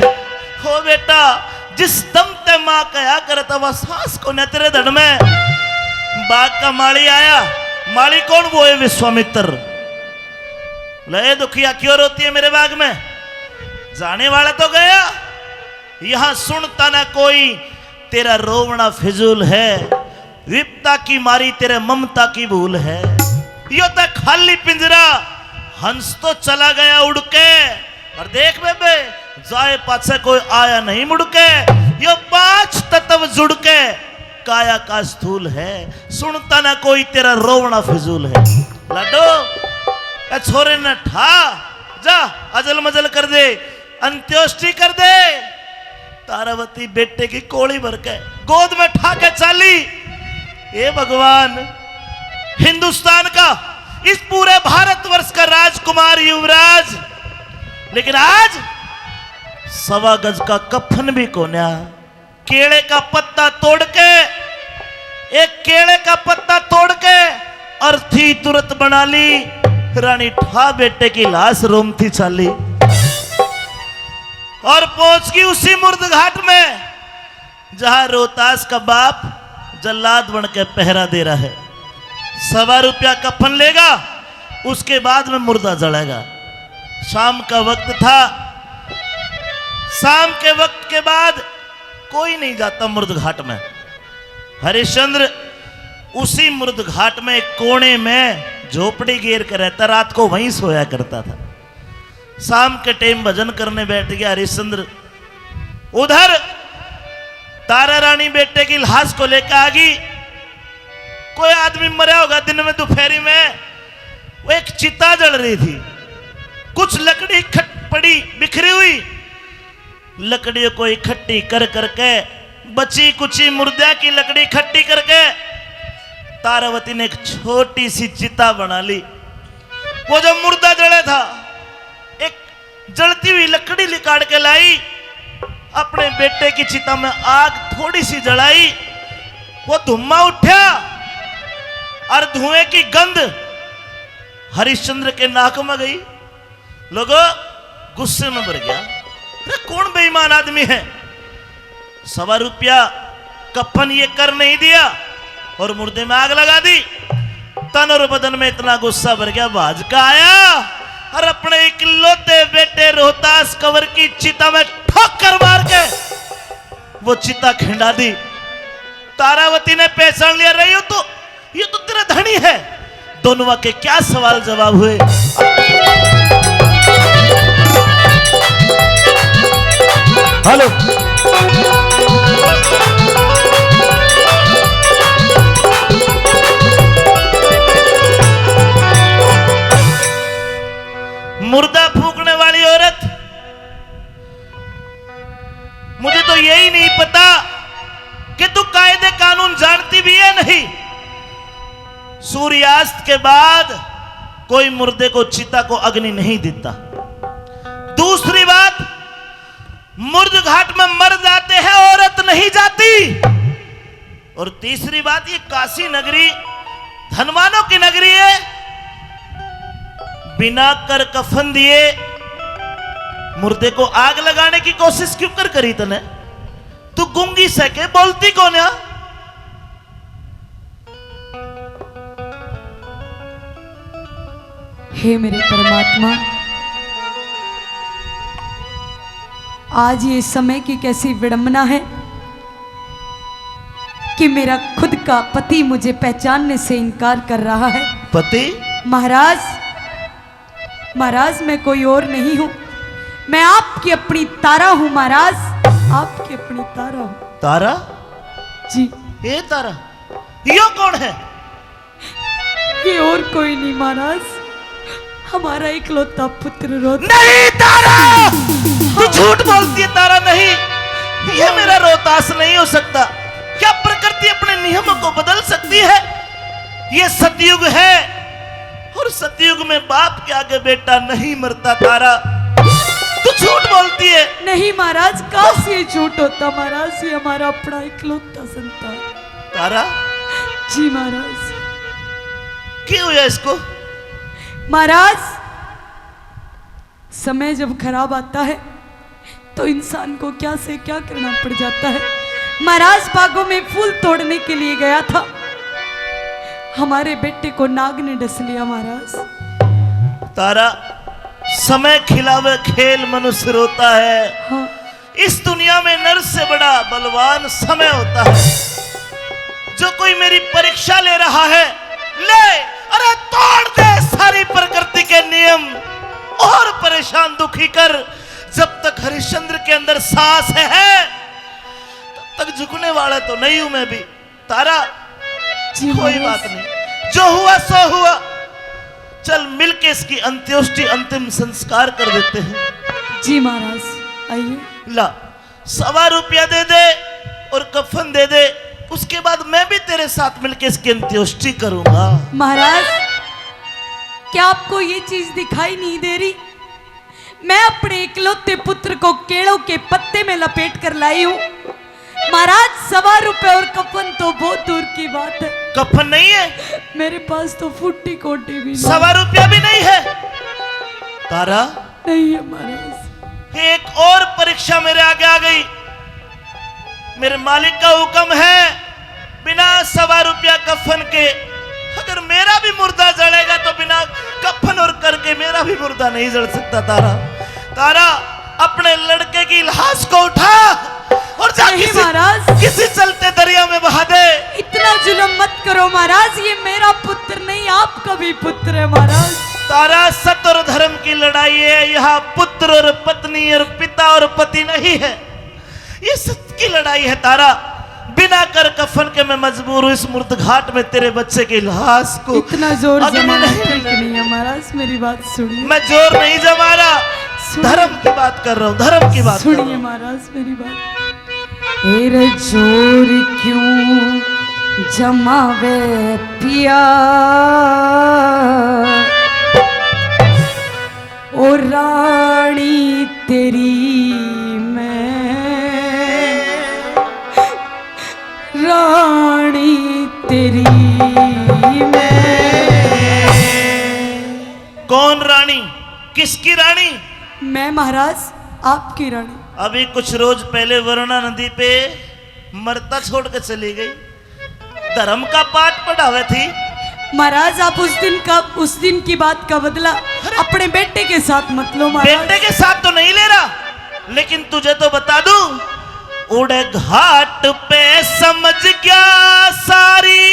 "हो बेटा, जिस दम ते माँ कहा करे, तो वह सांस कोन्या तेरे धड़ में।" बाग का माली आया। माली कौन? वो है विश्वामित्र। "ले दुखिया, क्यों रोती है मेरे बाग में? जाने वाला तो गया, यहाँ सुनता ना कोई, तेरा रोवना फिजूल है। विपता की मारी तेरे ममता की भूल है। यो तो खाली पिंजरा, हंस तो चला गया उड़ के। और देख बेबे, जाए पाछे कोई आया नहीं मुड़ के। यो पांच तत्व जुड़ के काया का स्थूल है। सुनता ना कोई, तेरा रोवना फिजूल है।" लाडो, ए छोरे ने ठा, जा अजल मजल कर दे, अंत्योष्टि कर दे। तारावती बेटे की कोली भर के गोद में ठा के चाली। हे भगवान, हिंदुस्तान का, इस पूरे भारतवर्ष का राजकुमार युवराज, लेकिन आज सवा गज का कफन भी कोन्या। केले का पत्ता तोड़ के, एक केले का पत्ता तोड़ के अर्थी तुरंत बना ली। रानी ठा बेटे की लाश रोमती चाली और पहुंच गई उसी मुर्द घाट में, जहां रोहतास का बाप जल्लाद बन के पहरा दे रहा है। सवा रुपया कफन लेगा, उसके बाद में मुर्दा जलेगा। शाम का वक्त था। शाम के वक्त के बाद कोई नहीं जाता मुर्द घाट में। हरिश्चंद्र उसी मुर्द घाट में एक कोने में झोपड़ी घेर के रहता, रात को वहीं सोया करता था। शाम के टाइम भजन करने बैठ गया हरिश्चंद्र। उधर तारा रानी बेटे की लाश को लेकर आ गई। कोई आदमी मरा होगा दिन में दोपहरी में, वो एक चिता जल रही थी, कुछ लकड़ी खट पड़ी बिखरी हुई, लकड़ियों को इकट्ठी कर करके, बची कुची मुर्दे की लकड़ी इकट्ठी करके तारावती ने एक छोटी सी चिता बना ली। वो जो मुर्दा जला था, एक जलती हुई लकड़ी निकाल के लाई, अपने बेटे की चिता में आग थोड़ी सी जलाई, वो धुआं उठा और धुएं की गंध हरिश्चंद्र के नाक में गई। लोगो, गुस्से में भर गया, "अरे कौन बेईमान आदमी है, सवा रुपया कफन ये कर नहीं दिया और मुर्दे में आग लगा दी।" तन और बदन में इतना गुस्सा भर गया, भाज का आया और अपने इकलौते बेटे रोहतास कंवर की चिता में ठोकर मार के वो चिता खिंडा दी। तारावती ने पहचान लिया, रही हो तो, ये तो तेरा धनी है। दोनों के क्या सवाल जवाब हुए। हेलो। मुर्दा फूकने वाली औरत, मुझे तो यही नहीं पता कि तू कायदे कानून जानती भी है नहीं। सूर्यास्त के बाद कोई मुर्दे को चिता को अग्नि नहीं देता। दूसरी बात, मुर्द घाट में मर जाते हैं, औरत नहीं जाती। और तीसरी बात, ये काशी नगरी धनवानों की नगरी है। बिना कर कफन दिए मुर्दे को आग लगाने की कोशिश क्यों कर करी तने? तू गूंगी सै के, बोलती कौन है? हे मेरे परमात्मा, आज ये समय की कैसी विडंबना है कि मेरा खुद का पति मुझे पहचानने से इनकार कर रहा है। पति? महाराज, महाराज, मैं कोई और नहीं हूँ, मैं आपकी अपनी तारा हूँ महाराज, आपकी अपनी तारा हूँ। तारा? जी। ये तारा, यो कौन है? ये और कोई नहीं महाराज, हमारा इकलौता पुत्र रोता। नहीं तारा, तू झूठ बोलती है तारा। नहीं, ये मेरा रोहतास नहीं हो सकता। क्या प्रकृति अपने नियमों को बदल सकती है? ये सतयुग है और सतयुग में बाप के आगे बेटा नहीं मरता तारा। तू झूठ बोलती है। नहीं महाराज, काश ये झूठ होता महाराज, ये हमारा अपना इकलौता संतान। तारा? जी महाराज। क्या हुआ इसको? महाराज, समय जब खराब आता है तो इंसान को क्या से क्या करना पड़ जाता है। महाराज, बागों में फूल तोड़ने के लिए गया था, हमारे बेटे को नाग ने डस लिया महाराज। तारा, समय खिलावे खेल मनुष्य रोता है। हाँ। इस दुनिया में नर से बड़ा बलवान समय होता है। जो कोई मेरी परीक्षा ले रहा है, ले, अरे तोड़ दे सारी प्रकृति के नियम और परेशान दुखी कर। जब तक हरिश्चंद्र के अंदर सांस है, तब तक झुकने वाला तो नहीं हूं मैं भी। तारा, जी कोई महाराज। बात नहीं, जो हुआ सो हुआ। चल, मिलके इसकी अंत्योष्टि, अंतिम संस्कार कर देते हैं। जी महाराज, आइए। ला, सवा रुपया दे दे और कफन दे दे, उसके बाद मैं भी तेरे साथ मिलके इसकी अंत्योष्टि करूंगा। महाराज, क्या आपको ये चीज दिखाई नहीं दे रही? मैं अपने इकलौते पुत्र को केलों के पत्ते में लपेट कर लाई हूँ। महाराज, सवा रुपए और कफन तो बहुत दूर की बात है। कफन नहीं है? मेरे पास तो फुट्टी कोटी भी नहीं। सवा रुपया भी नहीं है? तारा? नहीं है महाराज। एक और परीक्षा मेरे आगे आ गई। मेरे मालिक का हुक्म है, बिना सवा रुपया कफन के अगर मेरा भी मुर्दा जलेगा तो बिना कफन और करके मेरा भी मुर्दा नहीं जल सकता तारा। तारा, अपने लड़के की लाश को उठा और जा नहीं किसी, महाराज। किसी चलते दरिया में बहा दे। इतना जुल्म मत करो महाराज, ये मेरा पुत्र नहीं, आपका भी पुत्र है महाराज। तारा, सत और धर्म की लड़ाई है, यहाँ पुत्र और पत्नी और पिता और पति नहीं है। ये सत की लड़ाई है तारा। बिना कर कफन के मैं मजबूर हूँ इस मुर्द घाट में तेरे बच्चे की लाश को इतना जोर अग्नि जमाना नहीं ठीक मिलने। नहीं है महाराज, मेरी बात सुनिए। मैं जोर नहीं जमा रहा, सुनिए। धर्म की बात कर रहा हूँ, धर्म की बात कर रहा सुनिए हूँ। महाराज, मेरी बात। फिर जोर क्यों जमावे पिया, ओ रानी तेरी मैं, रानी तेरी मैं। कौन रानी? किसकी रानी? मैं महाराज, आपकी रानी। अभी कुछ रोज पहले वरुणा नदी पे मरता छोड़ के चली गई। धर्म का पाठ पढ़ावे थी, महाराज, आप उस दिन का, उस दिन की बात का बदला अपने बेटे के साथ मत लो महाराज। बेटे के साथ तो नहीं ले रहा, लेकिन तुझे तो बता दूं, उड़े घाट पे समझ गया सारी,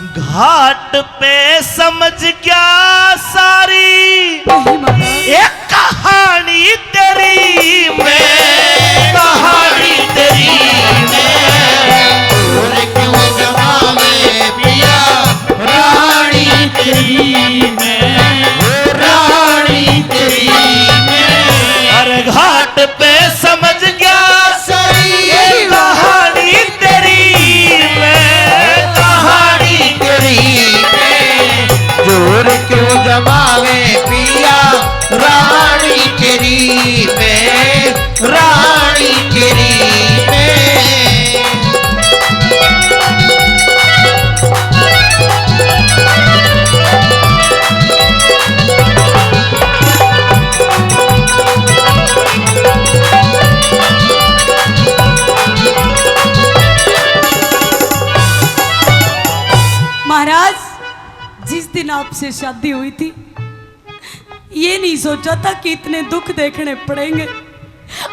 घाट पे समझ गया सारी। नहीं महाराज। एक कहानी तेरी मैं, कहानी तेरी मैं। और क्यों जमावे पिया रानी तेरी मैं, रानी तेरी मैं। अरे घाट पे समझ गया सारी, ये कहानी तेरी मैं, कहानी तेरी मैं। जोर क्यों जमावे पिया रानी तेरी मैं, रानी तेरी मैं। महाराज, जिस दिन आपसे शादी हुई थी, ये नहीं सोचा था कि इतने दुख देखने पड़ेंगे।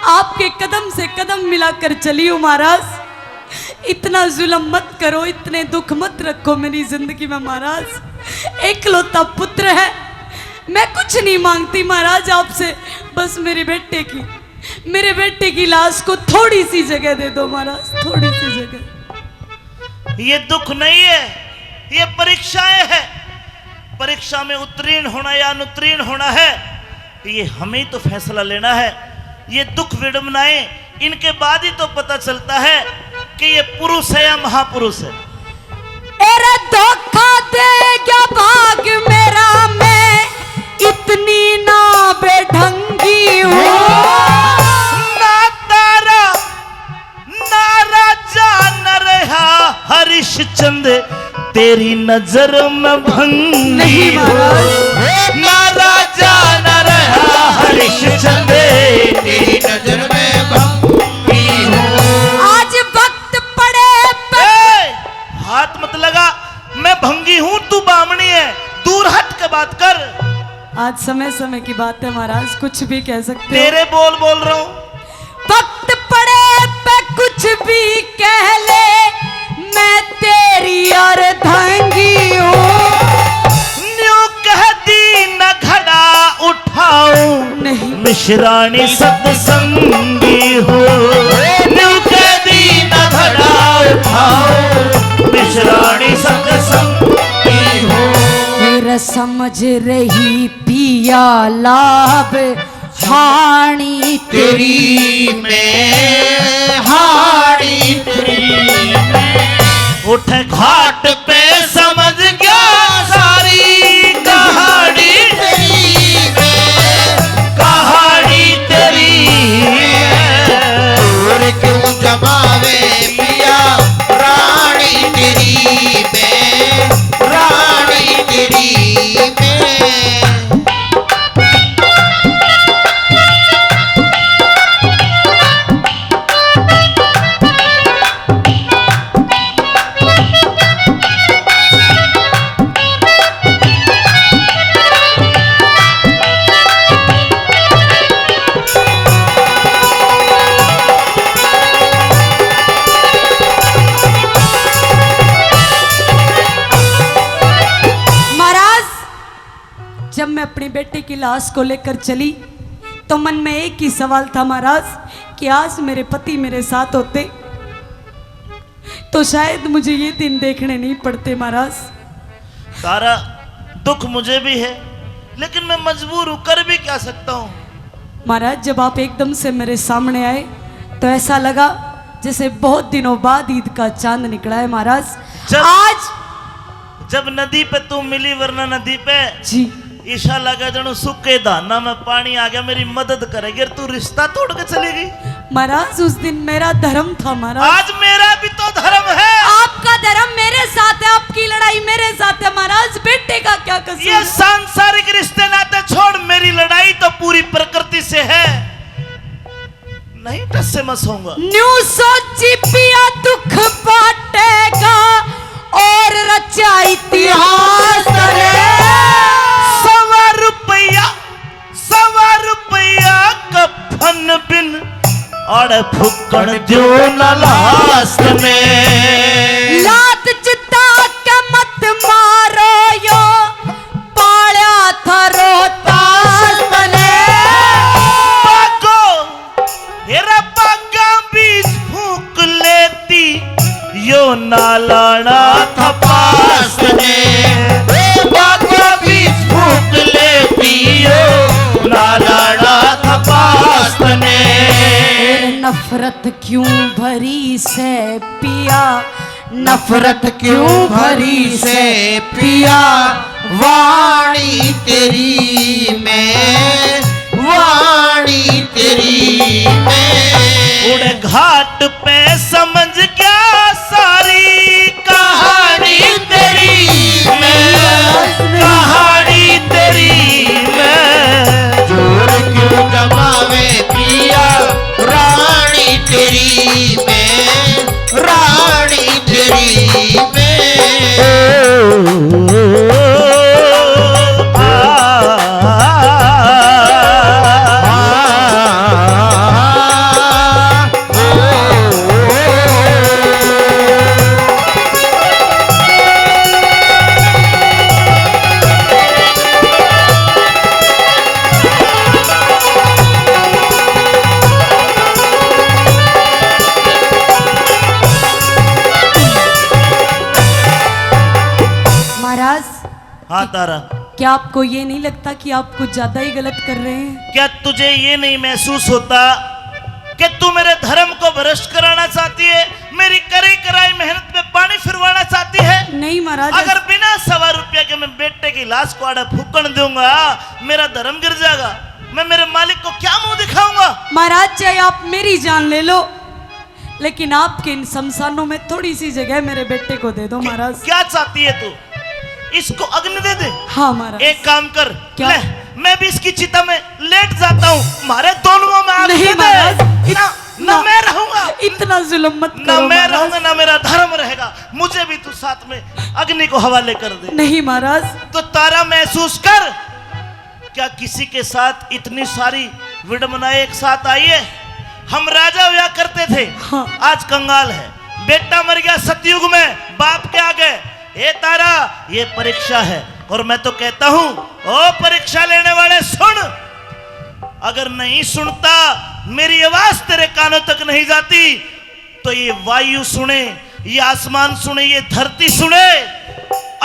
आपके कदम से कदम मिलाकर चली हूँ महाराज। इतना जुल्म मत करो, इतने दुख मत रखो मेरी जिंदगी में महाराज। एकलौता पुत्र है, मैं कुछ नहीं मांगती महाराज आपसे, बस मेरे बेटे की, मेरे बेटे की लाश को थोड़ी सी जगह दे दो महाराज, थोड़ी सी जगह। ये दुख नहीं है, ये परीक्षाएं हैं। परीक्षा में उत्तीर्ण होना या अनुत्तीर्ण होना है, ये हमें ही तो फैसला लेना है। ये दुख विडम्बनाएं, इनके बाद ही तो पता चलता है कि ये पुरुष है या महापुरुष है। एरे धोखा दे गया भाग मेरा, मैं इतनी ना बेढंगी हूँ। ना तारा, ना राजा, न रहा हरिश्चंद्र, तेरी नजर में भंगी नहीं हूँ। महाराज। ना राजा, न रहा हरिश्चंद्र, तेरी नजर में भंगी हूँ। आज वक्त पड़े पे ए, हाथ मत लगा, मैं भंगी हूँ, तू बामणी है, दूर हट के बात कर। आज समय समय की बात है महाराज, कुछ भी कह सकते हो। तेरे बोल बोल रहा हूँ। वक्त पड़े पे कुछ भी कह ले, मैं तेरी अर्धांगी हूँ। न्यू कह दी न घड़ा उठाऊं, नहीं। मिश्राणी सत्संगी हूँ। न्यू कह दी न घड़ा उठाऊं, मिश्राणी सत्संगी हूँ। तेरा समझ रही पिया लाभ हाणी तेरी मैं, हाणी तेरी मैं। उठे घाट पे समझ गया सारी कहानी तेरी मैं, कहानी तेरी मैं। और क्यों जमावे पिया रानी तेरी मैं, रानी तेरी मैं। महाराज, जब मैं अपने बेटे की लाश को लेकर चली, तो मन में एक ही सवाल था महाराज, कि आज मेरे पति मेरे साथ होते, तो शायद मुझे ये दिन देखने नहीं पड़ते महाराज। तारा, दुख मुझे भी है, लेकिन मैं मजबूर हूँ, कर भी क्या सकता हूँ। महाराज, जब आप एकदम से मेरे सामने आए, तो ऐसा लगा जैसे बहुत दिनों बाद ईद का चांद निकला है महाराज। जब, आज जब नदी पे तू मिली, वरना नदी पे जी। ईशा लगा जणु सूखे धाना में पानी आ गया, मेरी मदद करेगी, और तू रिश्ता तोड़ के चली गई। महाराज, उस दिन मेरा धर्म था महाराज। आज मेरा भी तो धर्म है। आपका धर्म मेरे साथ है, आपकी लड़ाई मेरे साथ है महाराज। बेटे का क्या कसूर? ये सांसारिक रिश्ते नाते छोड़, मेरी लड़ाई तो पूरी प्रकृति से है। नहीं टस से मस होऊंगा। न्यू सोची पिया दुख बांटेगा, अरे फूकण द्यो ना लास्ट में। लात चिता के मत मारो यो, पाल्या थारो तास मने। पागो, हेरा पागा बीस फूक लेती, यो ना लाना था पास ने। ए बाबा बीस फूक लेती, यो ना लाना था पास ने। ए नफरत क्यों भरी से पिया, नफरत क्यों भरी से पिया, वाणी तेरी में, वाणी तेरी में। उड़े घाट पे समझ गया सारी कहानी तेरी में, कहानी तेरी में। जोर क्यों जमावे पिया, रानी तेरी में, रानी तेरी में। महाराज, हाँ तारा। क्या आपको ये नहीं लगता कि आप कुछ ज्यादा ही गलत कर रहे हैं? क्या तुझे ये नहीं महसूस होता कि तू मेरे धर्म को भ्रष्ट कराना चाहती है, मेरी करी कराई मेहनत में पानी फिरवाना चाहती है? नहीं महाराज, अगर ऐस- बिना सवा रुपया के मैं बेटे की लाश को आड़े फूकण दूंगा, मेरा धर्म गिर जाएगा। मैं मेरे मालिक को क्या मुंह दिखाऊंगा? महाराज, चाहे आप मेरी जान ले लो, लेकिन आपके इन शमशानों में थोड़ी सी जगह मेरे बेटे को दे दो महाराज। क्या चाहती है तू? इसको अग्नि दे दे। हाँ महाराज। एक काम कर, क्या? ले, मैं भी इसकी चिता में लेट जाता हूँ। मारे दोनों में आग नहीं दे दे। महाराज, इत-, ना, ना ना, मैं रहूंगा। इतना जुल्म मत करो महाराज। ना मैं रहूंगा, ना मेरा धर्म रहेगा। मुझे भी तू साथ में अग्नि को हवाले कर दे। नहीं महाराज। तो तारा, महसूस कर, क्या किसी के साथ इतनी सारी विडम्बनाएं एक साथ आई है? हम राजा हुआ करते थे, हाँ। आज कंगाल है। बेटा मर गया सतयुग में, बाप के आगे, "हे तारा, ये परीक्षा है।" और मैं तो कहता हूँ, ओ परीक्षा लेने वाले, सुन, अगर नहीं सुनता, मेरी आवाज तेरे कानों तक नहीं जाती, तो ये वायु सुने, ये आसमान सुने, ये धरती सुने,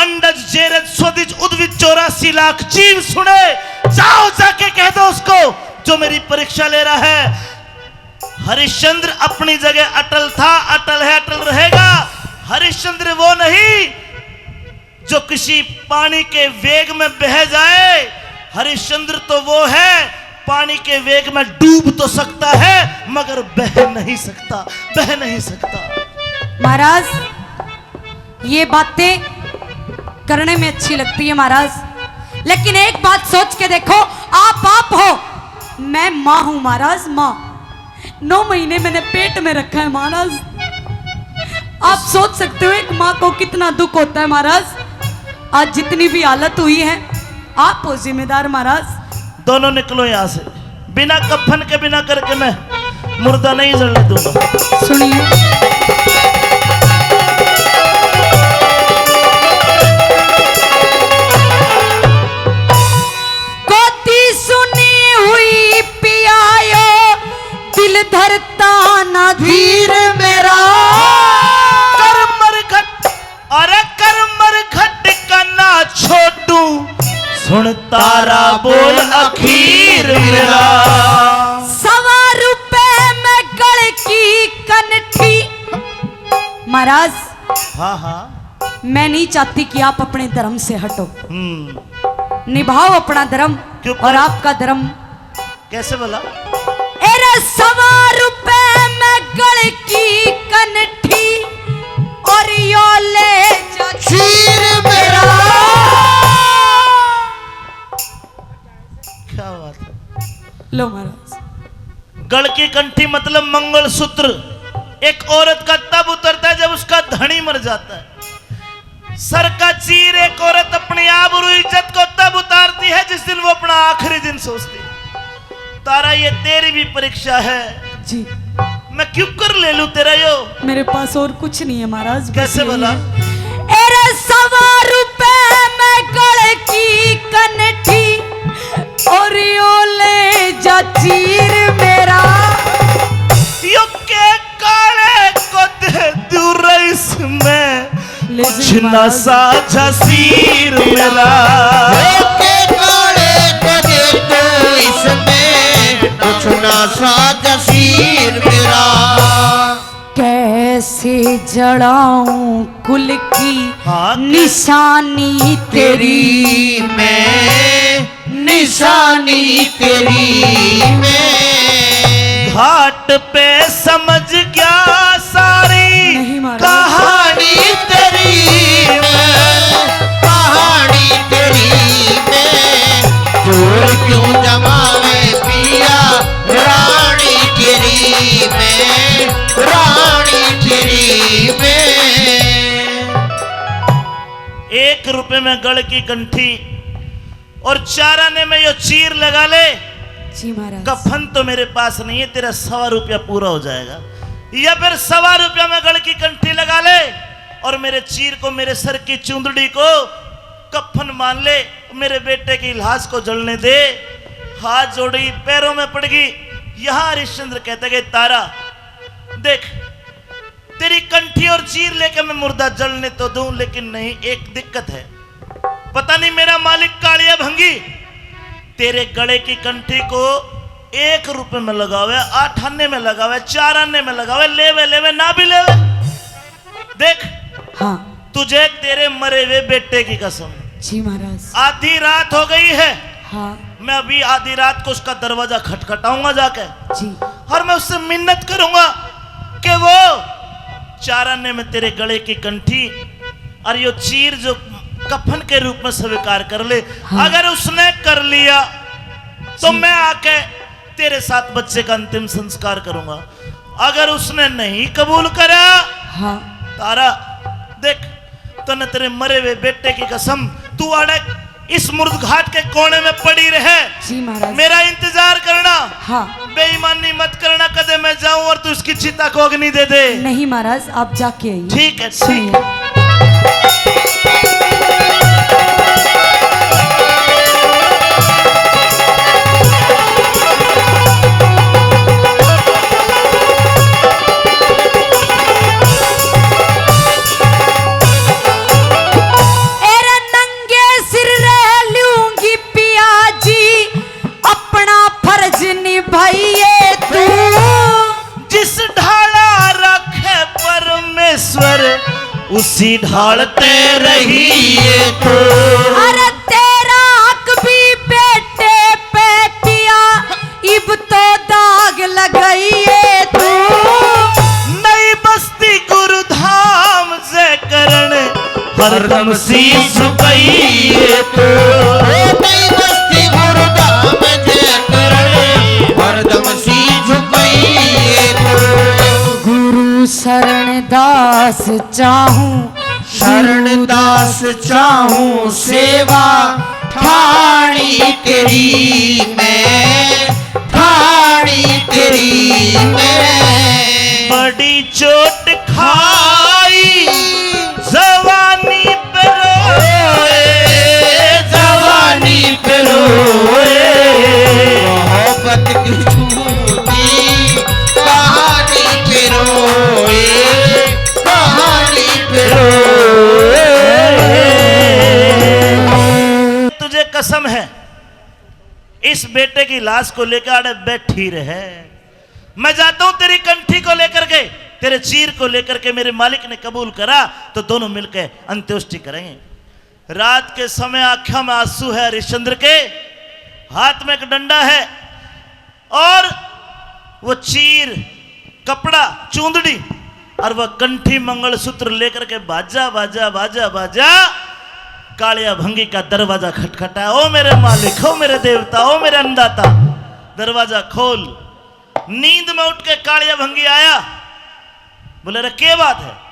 अंडज, जेरज, स्वदिज, उद्भिज, चौरासी लाख जीव सुने। जाओ, जाके कह दो उसको जो मेरी परीक्षा ले रहा है। हरिश्चंद्र अपनी जगह अटल था, अटल है, अटल रहेगा। हरिश्चंद्र वो नहीं जो किसी पानी के वेग में बह जाए। हरिश्चंद्र तो वो है, पानी के वेग में डूब तो सकता है, मगर बह नहीं सकता, बह नहीं सकता। महाराज, ये बातें करने में अच्छी लगती है महाराज, लेकिन एक बात सोच के देखो, आप बाप हो, मैं माँ हूँ महाराज, माँ। नौ महीने मैंने पेट में रखा है महाराज। आप सोच सकते हो एक माँ को कितना दुख होता है महाराज। आज जितनी भी हालत हुई है, आप हो जिम्मेदार महाराज। दोनों निकलो यहाँ से, बिना कफन के, बिना करके मैं मुर्दा नहीं जलने दूंगा। सुनिए। कोती सुनी हुई पियायो, दिल धरता ना धीर मेरा। कर मरघट, अरे कर मरघट का ना छोटू, सुन तारा बोल अखीर मेरा। सवा रुपए में गल की कनठी। महाराज, हाँ, हाँ। मैं नहीं चाहती कि आप अपने धर्म से हटो। हम्म। निभाओ अपना धर्म। क्यों? और आपका धर्म कैसे बोला? एरे सवा रुपए में गल की कनठी और यो ले जा चीर मेरा। क्या बात है। लो महाराज। गल की कंठी मतलब मंगलसूत्र। एक औरत का तब उतरता है जब उसका धनी मर जाता है। सर का चीर एक औरत अपनी आबरू इज्जत को तब उतारती है जिस दिन वो अपना आखिरी दिन सोचती है। तारा, ये तेरी भी परीक्षा है। जी। मैं क्यों कर ले लूं तेरा यो? मेरे पास और कुछ नहीं है महाराज, बस कैसे यही भला? है। एरे सवा रुपए में गल की कंठी और यो ले जा चीर मेरा। यो के काले को दे दूं रईस में, ले कुछ जी ना महाराज। साझा सीर मेरा। के काले को दे दूं इसमें, कुछ ना साझा सीर मेरा। कैसे जलाऊं कुल की हाँ, निशानी तेरी तेरी मैं, निशानी तेरी मैं। घाट पे समझ गया सारी नहीं महाराज। कहानी तेरी मैं, कहानी तेरी मैं। चोर क्यों जमावे पिया रानी तेरी मैं, रानी तेरी मैं। एक रुपए में गल की कंठी और चार आने में यो चीर लगा ले। जी महाराज। कफन तो मेरे पास नहीं है, तेरा सवा रुपया पूरा हो जाएगा। या फिर सवा रुपया में गल की कंठी लगा ले और मेरे चीर को, मेरे सर की चूंदड़ी को कफन मान ले, मेरे बेटे की लाश को जलने दे। हाथ जोड़ी, पैरों में पड़ गई। यहाँ हरिश्चंद्र कहते गए, तारा, देख, तेरी कंठी और चीर लेके मैं मुर्दा जलने तो दूं, लेकिन नहीं, एक दिक्कत है। पता नहीं मेरा मालिक कालिया भंगी तेरे गले की कंठी को एक रुपए में लगावे, आठ आने में लगावे, चार आने में लगावे, लेवे लेवे ना भी लेवे। देख, हाँ। तुझे तेरे मरे हुए बेटे की कसम। जी महाराज। आधी रात हो गई है। हाँ। मैं अभी आधी रात को उसका दरवाजा खटखटाऊंगा जाके। जी। और मैं उससे मिन्नत करूंगा कि वो चार आने में तेरे गले की कंठी और यो चीर जो कफन के रूप में स्वीकार कर ले। हाँ। अगर उसने कर लिया तो जी। मैं आके तेरे साथ बच्चे का अंतिम संस्कार करूंगा। अगर उसने नहीं कबूल करा, हाँ। तारा, देख, तन्ने तेरे मरे हुए बेटे की कसम, तू आड़े इस मुर्द घाट के कोने में पड़ी रहे। जी महाराज। मेरा इंतजार करना। हाँ। बेईमानी मत करना, कदे मैं जाऊं और तू इसकी चिता को अग्नि दे दे। नहीं महाराज, आप जाके आइए। ठीक है, ठीक सुनिए। है। एरे नंगे सिर रह लूंगी पिया जी, अपना फर्ज निभाइए तू। जिस ढाला रखे परमेश्वर, उसी ढाल ते रहिए तू। अरे तेरा हक भी बेटे पे पिया, इब तो दाग लगाइए तू। नई बस्ती गुरुधाम से करण, हरदम शीश झुकाइए तू। नई बस्ती गुरुधाम से करण, हरदम शीश झुकाइए तू। गुरु शरण दास चाहूं, शरण दास चाहूं सेवा, ठाणी तेरी मैं, ठाणी तेरी मैं। बड़ी चोट खाई जवानी पे रोए, जवानी पे रोए। मोहब्बत की झूठी कहानी पे रोए, कहानी पे रोए। तुझे कसम है, इस बेटे की लाश को लेकर आड़े बैठी रहे। मैं जाता हूं तेरी कंठी को लेकर के, तेरे चीर को लेकर के। मेरे मालिक ने कबूल करा तो दोनों मिलकर अंत्येष्टि करेंगे। रात के समय आंखों में आंसू है हरिश्चंद्र के, हाथ में एक डंडा है और वो चीर, कपड़ा, चूंदड़ी और वह कंठी मंगलसूत्र लेकर के बाजा, बाजा, बाजा, बाजा कालिया भंगी का दरवाजा खटखटा। ओ मेरे मालिक, ओ मेरे देवता, ओ मेरे अन्नदाता, दरवाजा खोल। नींद में उठ के कालिया भंगी आया, बोले, "अरे, के बात है?"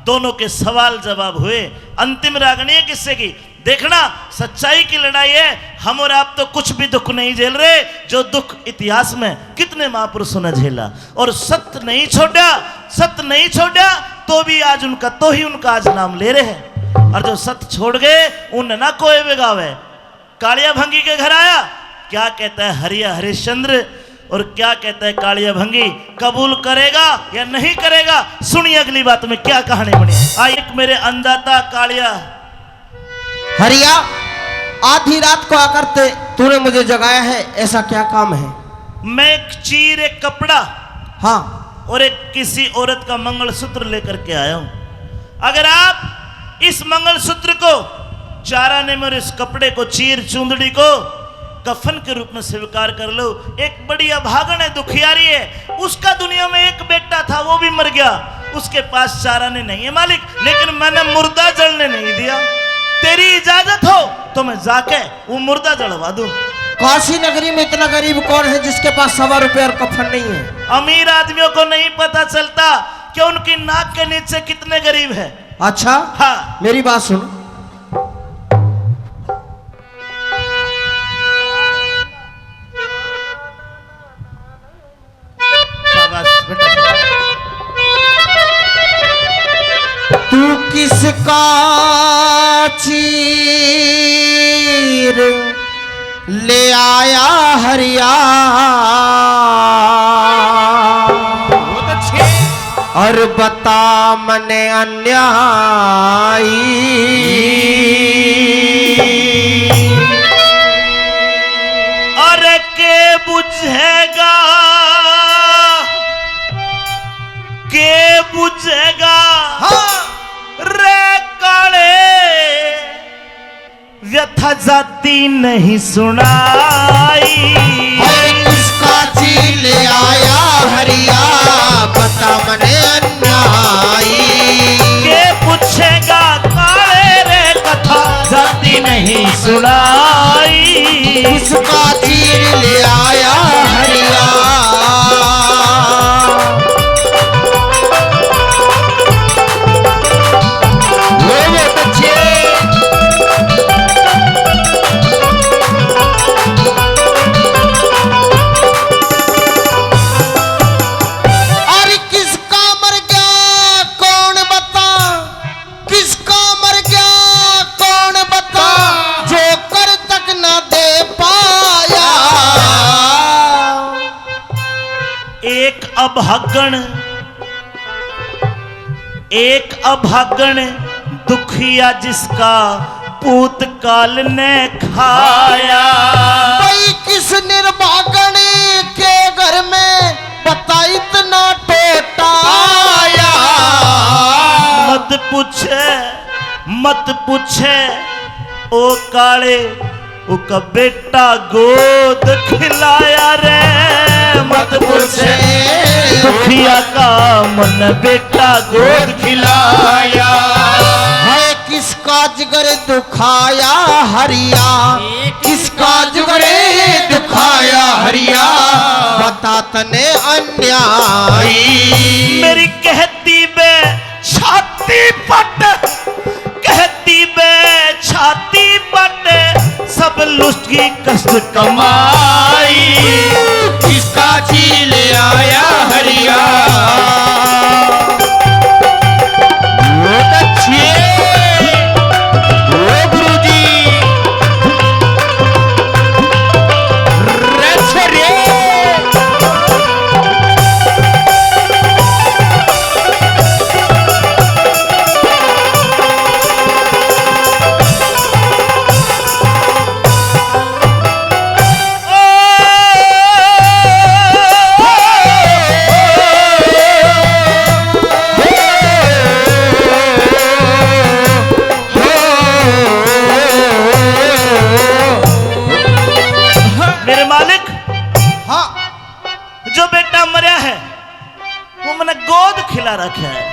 दोनों के सवाल जवाब हुए। अंतिम रागणी है किस्से की, देखना, सच्चाई की लड़ाई है। हम और आप तो कुछ भी दुख नहीं झेल रहे, जो दुख इतिहास में कितने महापुरुषों ने झेला। और सत्य नहीं छोड़ा, सत्य नहीं छोड़ा, तो भी आज उनका, तो ही उनका आज नाम ले रहे हैं। और जो सत्य छोड़ गए, उन ना कोई बिगावे। कालिया भंगी के घर आया, क्या कहता है हरिया हरिश्चंद्र और क्या कहता है कालिया भंगी, कबूल करेगा या नहीं करेगा? सुनिए अगली बात में क्या कहानी बनी। आ, एक मेरे अन्नदाता कालिया। हरिया, आधी रात को आकर ते तूने मुझे जगाया है, ऐसा क्या काम है? मैं एक चीर, एक कपड़ा, हाँ। और एक किसी औरत का मंगलसूत्र लेकर के आया हूं। अगर आप इस मंगलसूत्र को, चार आने में, और इस कपड़े को, चीर चूंदड़ी को कफन के रूप में स्वीकार कर लो। एक बड़ी अभागण है, दुखियारी है, उसका दुनिया में एक बेटा था, वो भी मर गया, उसके पास चार आने नहीं है मालिक, लेकिन मैंने मुर्दा जलने नहीं दिया। तेरी इजाजत हो तो मैं जाके वो मुर्दा जलवा दूं। काशी नगरी में इतना गरीब कौन है जिसके पास सवा रुपये और कफन नहीं है? अमीर आदमियों को नहीं पता चलता कि उनकी नाक के नीचे कितने गरीब हैं। अच्छा, हाँ। मेरी बात सुन। शाबाश बेटा। तू किसका चीर ले आया हरिया? बहुत अच्छे। और बता मने अन्यायी। अरे के बुझेगा, के बुझेगा, हाँ। रे काले, व्यथा जाती नहीं सुनाई। हर किसका जी ले आया हरिया, बता मने अन्यायी। के पूछेगा काले रे, कथा जाती नहीं सुनाई। किसका चीर ले आया हरिया। वो, वो बच्चे। अरे किसका मर गया कौन बता, किसका मर गया कौन बता, जो कर तक ना दे पाया। एक अभागण, एक अभागण दुखिया जिसका भूतकाल ने खाया। भाई किस निर्भागण के घर में बता इतना टोटा आया। मत पूछे, मत पूछे ओ काले, उका बेटा गोद खिलाया रे। मत पूछे दुखिया का, मन बेटा गोद खिलाया। है किसका जिगर दुखाया हरिया, किसका जिगर दुखाया हरिया, बता तने अन्यायी। मेरी कहती बे छाती पट, कहती बे छाती पट, सब लुट की कष्ट कमाई। किसका जी ले आया हरिया। बहुत अच्छे। ओ गुरु जी। रच रे। मेरे मालिक, हाँ। जो बेटा मरया है, वो मैंने गोद खिला रखा है।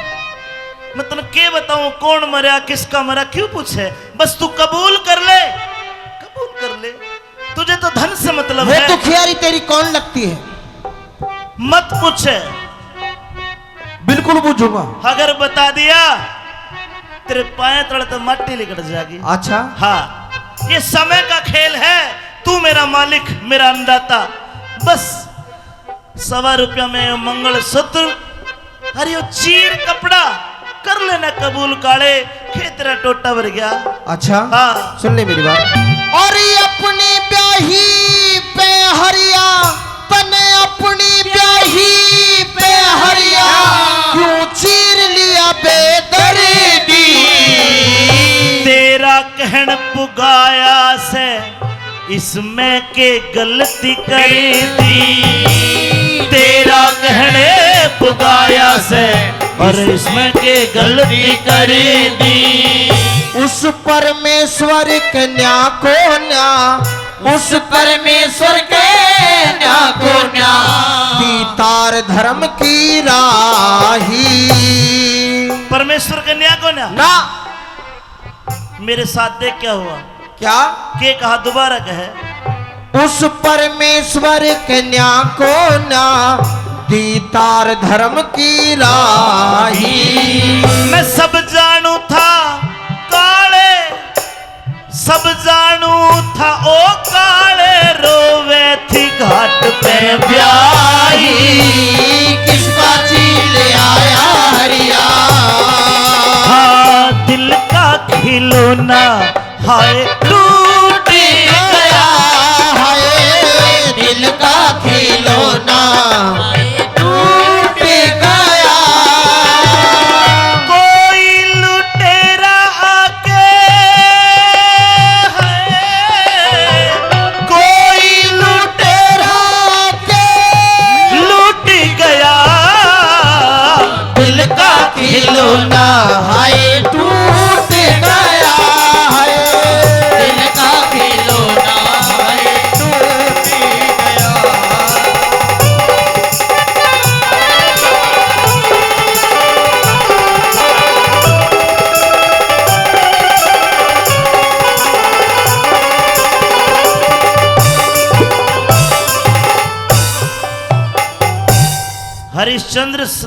मैं तन्ने के बताऊं, कौन मरया, किसका मरया, क्यों पूछे? बस तू कबूल कर ले, कबूल कर ले। तुझे तो धन से मतलब वो है। दुखियारी तेरी कौन लगती है? मत पूछे। बिल्कुल पूछूंगा। अगर बता दिया तेरे पाए तले तो माटी लिकड़ जाएगी। अच्छा। हाँ, ये समय का खेल है। तू मेरा मालिक, मेरा अन्नदाता। बस सवा रुपया में मंगलसूत्र, अरे यो चीर कपड़ा, कर लेना कबूल काले, के तेरा टोटा भर गया। अच्छा। हाँ। सुन ले मेरी बात। और ये अपनी ब्याही पे हरिया, तने अपनी ब्याही पे हरिया, क्यों चीर लिया बेदर्दी। तेरा कहन पुगाया से, इसमें के गलती कर दी। तेरा कहने पुगाया से, और इसमें के गलती कर दी। उस परमेश्वर कन्या को ना, उस परमेश्वर कन्या को ना, दी तार धर्म की राही। परमेश्वर कन्या को ना। ना। मेरे साथ देख क्या हुआ। क्या? के कहा, दोबारा कहे। उस परमेश्वर कन्या को ना, दी तार धर्म की राही। मैं सब जानू था काले, सब जानू था ओ काले, रोवे थी घाट पे ब्याही। किसका जी ले आया हरिया? हाँ, दिल का खिलौना हाय टूट गया। हाय, दिल का खिलौना टूट गया। कोई लुटेरा आके, हाय, कोई लुटेरा आके लूट गया। दिल का खिलौना हाय टूट गया, हाय। दिल का खिलौना हाय टूट गया। हरिश्चंद्र स-,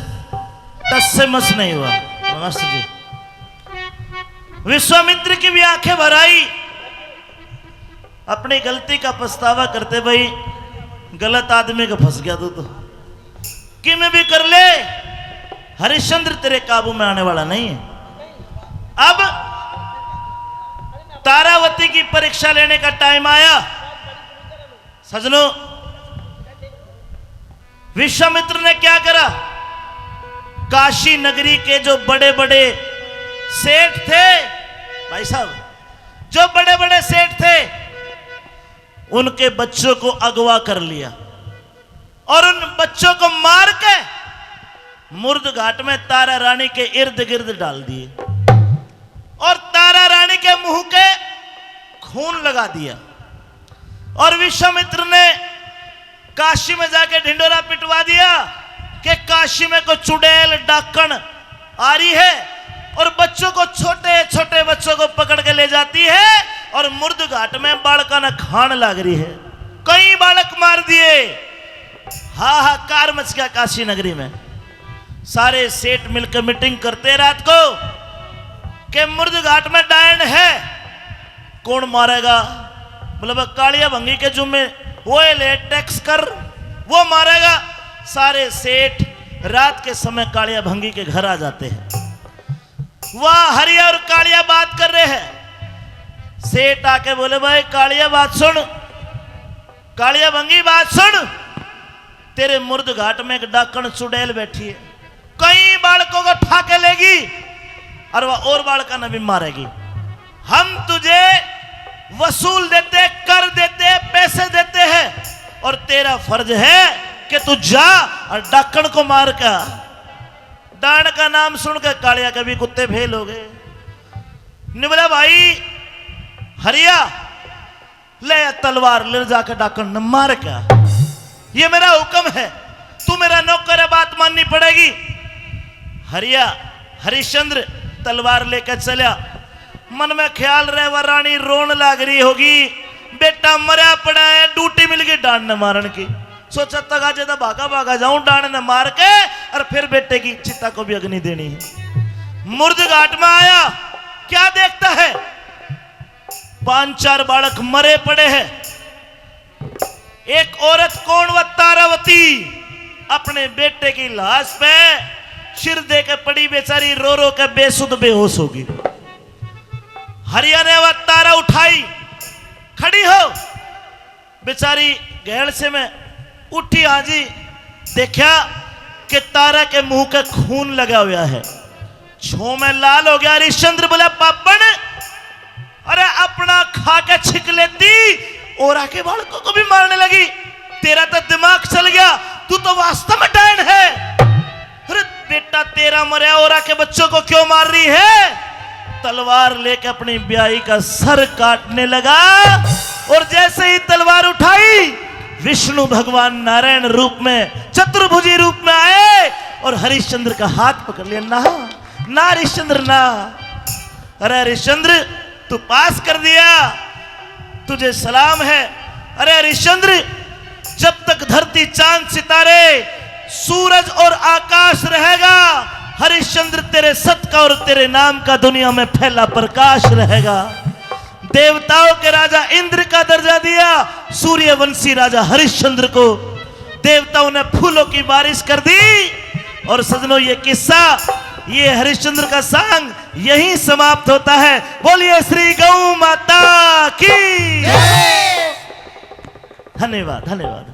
टस से मस नहीं हुआ। नमस्ते जी। विश्वामित्र की भी आंखें भर आई। अपनी गलती का पछतावा करते, भाई, गलत आदमी का फंस गया तू तो। किमें भी कर ले, हरिश्चंद्र तेरे काबू में आने वाला नहीं है। अब तारावती की परीक्षा लेने का टाइम आया। सजनों, विश्वामित्र ने क्या करा? काशी नगरी के जो बड़े-बड़े सेठ थे, भाई साहब, जो बड़े-बड़े सेठ थे, उनके बच्चों को अगवा कर लिया और उन बच्चों को मार के मुर्द घाट में तारा रानी के इर्द गिर्द डाल दिए और तारा रानी के मुंह के खून लगा दिया। और विश्वामित्र ने काशी में जाके ढिंडोरा पिटवा दिया कि काशी में कोई चुड़ैल डाकण आ रही है और बच्चों को, छोटे छोटे बच्चों को पकड़ के ले जाती है और मुर्द घाट में बालका ने खान लाग रही है। कई बालक मार दिए। हाहाकार मच गया काशी नगरी में। सारे सेठ मिलकर मीटिंग करते रात को कि मुर्द घाट में डायन है, कौन मारेगा? मतलब, कालिया भंगी के जुम्मे वो ले टैक्स कर, वो मारेगा। सारे सेठ रात के समय कालिया भंगी के घर आ जाते हैं। वह हरिया और कालिया बात कर रहे हैं। सेठ आके बोले, भाई कालिया, बात सुन, कालिया भंगी, बात सुन, तेरे मुर्द घाट में एक डाकण चुड़ैल बैठी है, कई बालकों को ठा के लेगी और वह और बालका ने भी मारेगी। हम तुझे वसूल देते, कर देते, पैसे देते हैं और तेरा फर्ज है कि तू जा और डाकण को मार के आ। डाण का नाम सुन के कालिया के भी कुत्ते फेल हो गए। ने बोला, भाई हरिया, ले या तलवार, ले जाके डाकण ने मार के आ। ये मेरा हुक्म है, तू मेरा नौकर है, बात माननी पड़ेगी। हरिया, हरिश्चंद्र तलवार लेकर चला। मन में ख्याल रहे, वह रानी रोन लाग रही होगी, बेटा मरया पड़ा है, ड्यूटी मिल गई डाण ने मारण की। सोचा, तगाजे तो भागा भागा जाऊं डाण ने मार के, और फिर बेटे की चिता को भी अग्नि देनी है। मुर्द घाट में आया, क्या देखता है? पांच चार बालक मरे पड़े हैं। एक औरत कौन व तारावती अपने बेटे की लाश पे सिर दे के पड़ी बेचारी, रो रो के बेसुध बेहोश होगी। हरिया ने वह तारा उठाई, खड़ी हो। बेचारी गैल से में उठी, हाँ जी, देखा कि तारा के मुंह के खून लगा हुआ है, छो में लाल हो गया। हरिश्चंद्र बोला, पापण, अरे अपना खा के छिक लेती और आके बालकों को भी मारने लगी। तेरा तो दिमाग चल गया, तू तो वास्तव में डायन है। अरे बेटा, तेरा मरया और आके बच्चों को क्यों मार रही है? तलवार लेके अपनी ब्याही का सर काटने लगा। और जैसे ही तलवार उठाई, विष्णु भगवान नारायण रूप में, चतुर्भुजी रूप में आए और हरिश्चंद्र का हाथ पकड़ लिया। ना, ना हरिश्चंद्र, ना। अरे हरिश्चंद्र, तू पास कर दिया, तुझे सलाम है। अरे हरिश्चंद्र, जब तक धरती, चांद, सितारे, सूरज और आकाश रहेगा, हरिश्चंद्र, तेरे सत का और तेरे नाम का दुनिया में फैला प्रकाश रहेगा। देवताओं के राजा इंद्र का दर्जा दिया, सूर्यवंशी राजा हरिश्चंद्र को। देवताओं ने फूलों की बारिश कर दी। और सजनों, ये किस्सा, ये हरिश्चंद्र का सांग यहीं समाप्त होता है। बोलिए श्री गौ माता की। धन्यवाद, धन्यवाद।